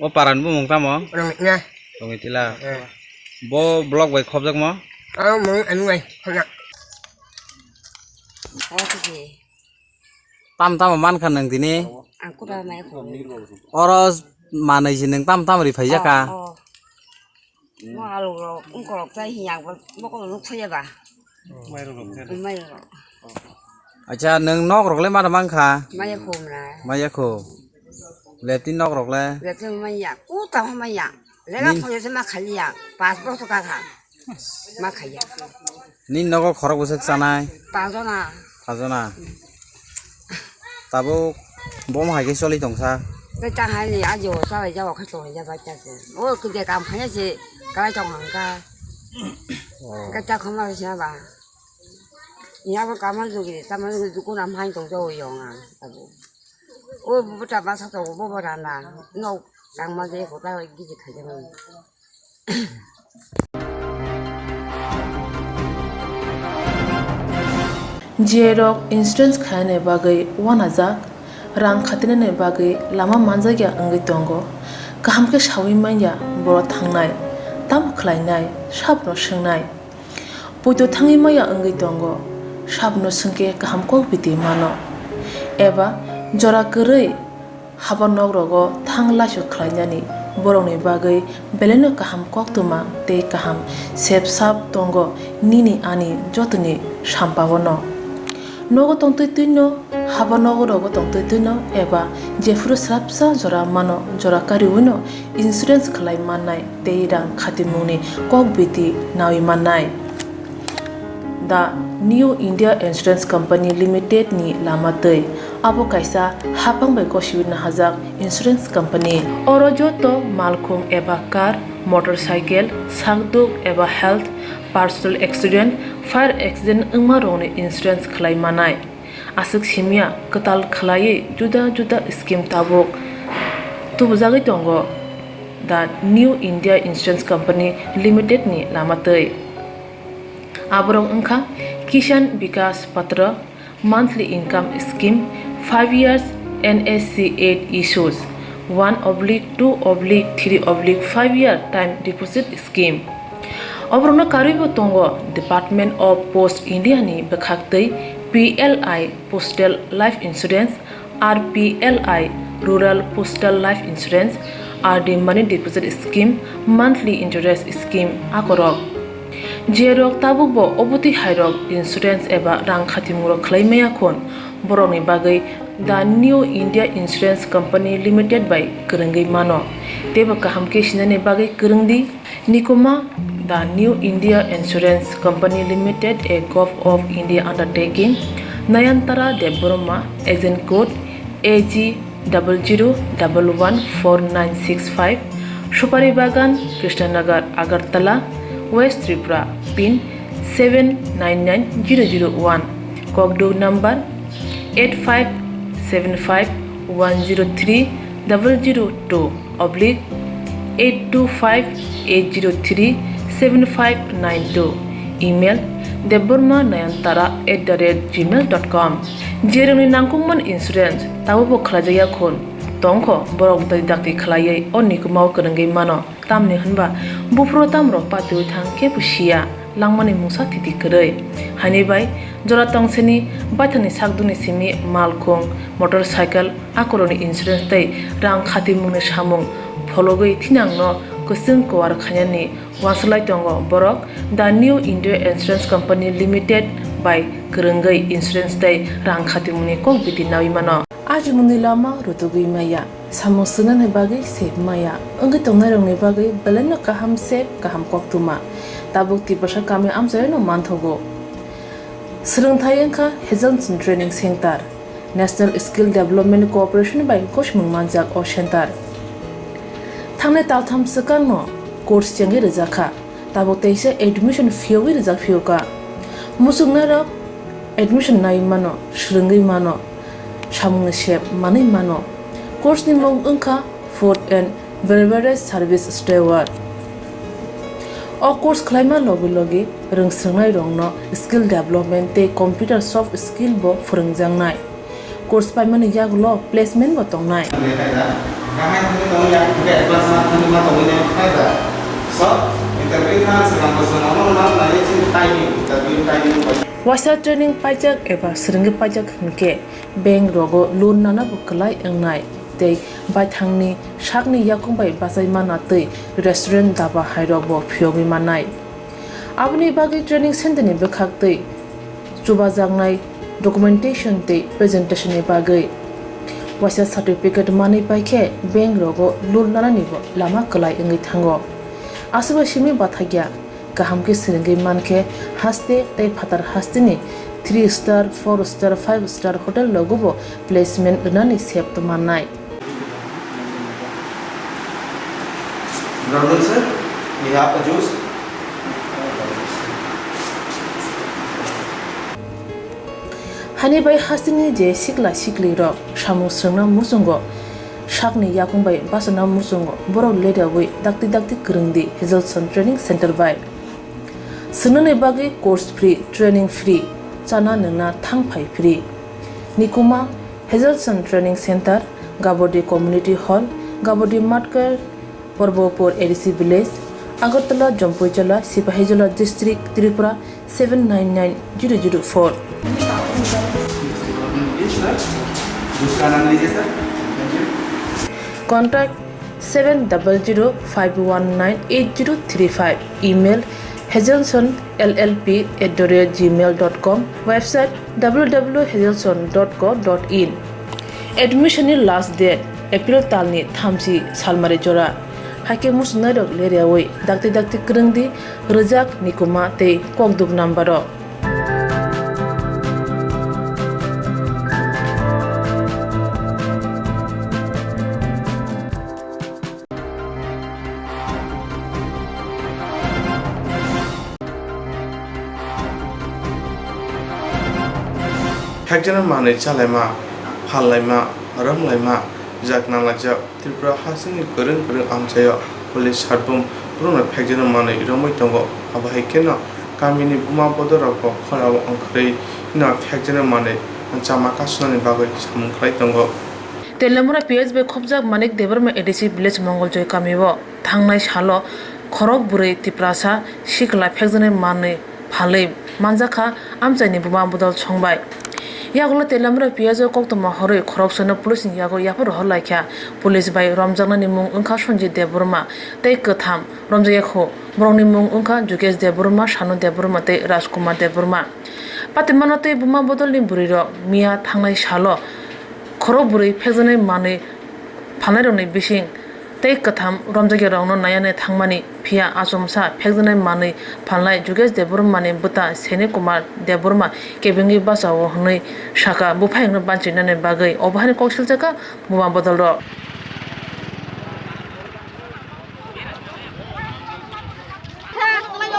O parani bumung tamo? Rongitna. Rongitila. Eh. Bo block bai khobjakmo? Ang mung anu ai khobjak. Tam tamo mankha nwng tini? Ang kuda mai khobjak. Oro manwi se nwng tam tam ri phaijak kha? Oh, oh. Mo alu rok, wngkor rok tai hiya, bo, bo kono nuk thaya ba? Mai rok rok. Mai rok. Acha, nwng nok rok le ma mankha? Maya khum na. Maya khum. Lepti nok rok le? Lepti maya, kuta maya. Lega Nin- phone se ma khaliya, pas boso ka kha. Ma khaya. Nini nogo khorok bwswk chanai? Pajona. Pajona. Tabuk bom hai khe choli tongsa. Tei ta hai ni ajo chalai jago khe tongya bai ta se. O kije kam khanya se kalai tong hangka. Oh. Ka ta khama se ba. Ni abo kamal jugi, kamal jugi dukun am hai tong jago yong ang tabuk. O bo ta ba sa to bo bo rana. No tang ma je ko ta giji khaya. Jerok insurance khainani bagwi uanajak, rang khatinani bagwi lama manjakya wngwi tongo. Kaham khe saui manya borok thangnai, tamo khlainai, sabno swngnai. Poito thangwi maya wngwi tongo, sabno swngkhe kaham kok biti mano. Eba jora kwrwi Haba nok rogo thang laisok khlainani borokni bagwi belaino kaham koktwma tei kaham sep sap tongo nini ani jotoni sampao no. Nogo tongtwi twino, haba nogo rogo tongtwi twino eba jephuru swrapsa jora mano jora kariwino insurance khlai mannai tei rang khatimungni kok biti nawi mannai. The New India Insurance Company Limited ni lama twi. Abo kaisa haphang bai gosiwi nahajak insurance company. Oro joto malkhung eba car, motorcycle, sakduk eba health, personal accident, fire accident wngma rokni insurance khlai manai. Aswk simya kwtal khlaiwi juda juda scheme tabuk tubujagwi tongo the New India Insurance Company Limited ni lama twi. Aborok wngkha Kisan Vikas Patra, monthly income scheme, five years N S C eight issues, one oblique two oblique three oblique five year time deposit scheme. Oborokno karwibo tongo Department of Post India ni bwkhaktwi P L I Postal Life Insurance, R P L I Rural Postal Life Insurance, R D Money Deposit Scheme, Monthly Interest Scheme akorok. Jerok tabukbo obotwi hairok insurance eba rang khatimungrok khlai maya khun, borokni bagwi The New India Insurance Company Limited bai kwrwngwi mano. Teibo kaham khe sinani bagwi kwrwng di. Nikoma, The New India Insurance Company Limited, a Govt of India undertaking, Nayantara Debbarma, agent code A G double zero double one four nine six five, Supari Bagan, Krishnanagar, Agartala, West Tripura, pin seven nine nine zero zero one, kokduk number eight five seven five one zero three double zero two. oblique eight two five eight zero three seven five nine two, email debbarma nayantara at the rate gmail dot com. Jeremni nangkukmani insurance tabukbo khlaijakya khun tongkho, borok dakti dakti khlaiwi o nikumao kwrwngwi mano. Tamni hwnba buphuru tamrok patiwi thang kebo siya langmani mungsa thiti kwrwi. Haini bai jora tongsini baithangni sakdukni simi malkhung, motorcycle, akorokni insurance tei rang khatimungni samung phologwi thinangno kwchwng kuar khainani uansuk lai tongo borok. The New India Insurance Company Limited bai kwrwngwi insurance tei rang khatimungni kok bidi naui mano. Ajimungni lama rutugwi maya, samung swngnani bagwi sep maya, wngwi tongnairokni bagwi belaino kaham sep, kaham koktwma. Tabuk Tiprasa kami amchaino manthogo. Swrwngthai wngkha Hazelson Training Center, National Skill Development Corporation bai gosimung manjak o center. Thangnai taltham swkangno course chengwi rwjakha. Tabuk teisa admission phiyogwi rijak phiyokha. Muchungnairok admission nai mano, swrwngwi mano, samungni sep manwi mano. Course ni mung wngkha Food and Beverage Service Steward. O course khlaima logi logi rwngswrwngnairokno skill development tei computer soft skill bo phwrwngjaknai. Course paimani yagulo placement bo tongnai. Waisa training paijak eba swrwngwi paijak hwnkhe bank rogo loan nana bo kwlai wngnai tei baithangni sakni yakung bai bachai mana tei restaurant, daba hairok bo phiyogwi mannai. Aboni bagwi training center ni bwkhak tei chubajaknai documentation tei presentation ni bagwi waisa certificate manwi paikhe bank rogo loan nanani bo lama kwlai wngwi thango. Aswk bai simi bathakya kaham khe swrwngwi mankhe haste tei phatar hasteni three star, four star, five star hotel rogo bo placement rwnani sep mannai. Brother sir, we have a juice. Hani bai hasteni je sikla sikli rok samung swrwngna muchungo sakni yakung bai bachana muchungo borok leriawi dakti dakti kwrwngdi Hazelson Training Center bai. Swngnani bagwi course free, training free, chana nwngna thang phai free. Nikuma Hazelson Training Center, Gabodi Community Hall, Gabodi Matkar, Porbopur A D C Village, Agartala, Jampuijala, Sipahijola District, Tripura seven nine nine zero zero four. Contact seven double zero five one nine eight zero three five, email hazelson L L P at the rate gmail dot com, website W W W hazelson dot co dot in. Admission ni last date April talni thamchi salmari jora. Haikhe muchungnairok leriawi dakti dakti kwrwngdi, rwjak Nikuma tei kokduk number o. Phekjana manwi chalaima, phallaima, romlaima, jak nanglaijak. Tripura hasteni kwrwng kwrwng amchaio police sarbum borokno phekjana manwi romwi tongo. Abo hai kheno kamini buma bodorokbo khorao wngkhorwi no phekjana manwi chama kasunani bagwi samung khlai tongo. Telamura P S bai khopjak Manik Debbarma A D C Village Mongoljoy kamio thangnai salo khorok bwrwi Tiprasa sikla phekjaknai manwi phalwi manjakha amchaini buma bodol songbai. Yagulo Telamura P S o koktwma horwi khoroksano police ni yago yaphar rohor laikha. Police bai romjaknani mung wngkha Sanjit Debbarma tei kwtham romjakya khu. Borokni mung wngkha Jugesh Debbarma, Sanu Debbarma tei Rajkumar Debbarma. Patimano tei buma bodolni bwrwirok miya thangnai salo khorok bwrwi phekjaknai manwi phalnairokni bising tei kwtham romjakyarokno naiyani thangmani, phiya achomsa phekjaknai manwi phalnai Jugesh Debbarmani bwta Seni Kumar Debbarma kebengwi bachao hwnwi sakha, buphayungno banchinani bagwi obo haino kok siljakha buma bodolrok.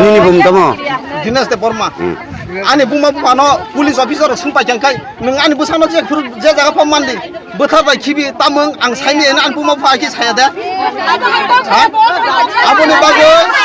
Nini bum tamo? Dinesh Debbarma. Hmm. Ani buma bupano police officer rok sung pai kang kai, nwng ani bwsano je phuru je jaga pha mandi, bwthar bai khibi tamung ang saini eno ani buma bupha ki saya de. Ha? Aboni bagwi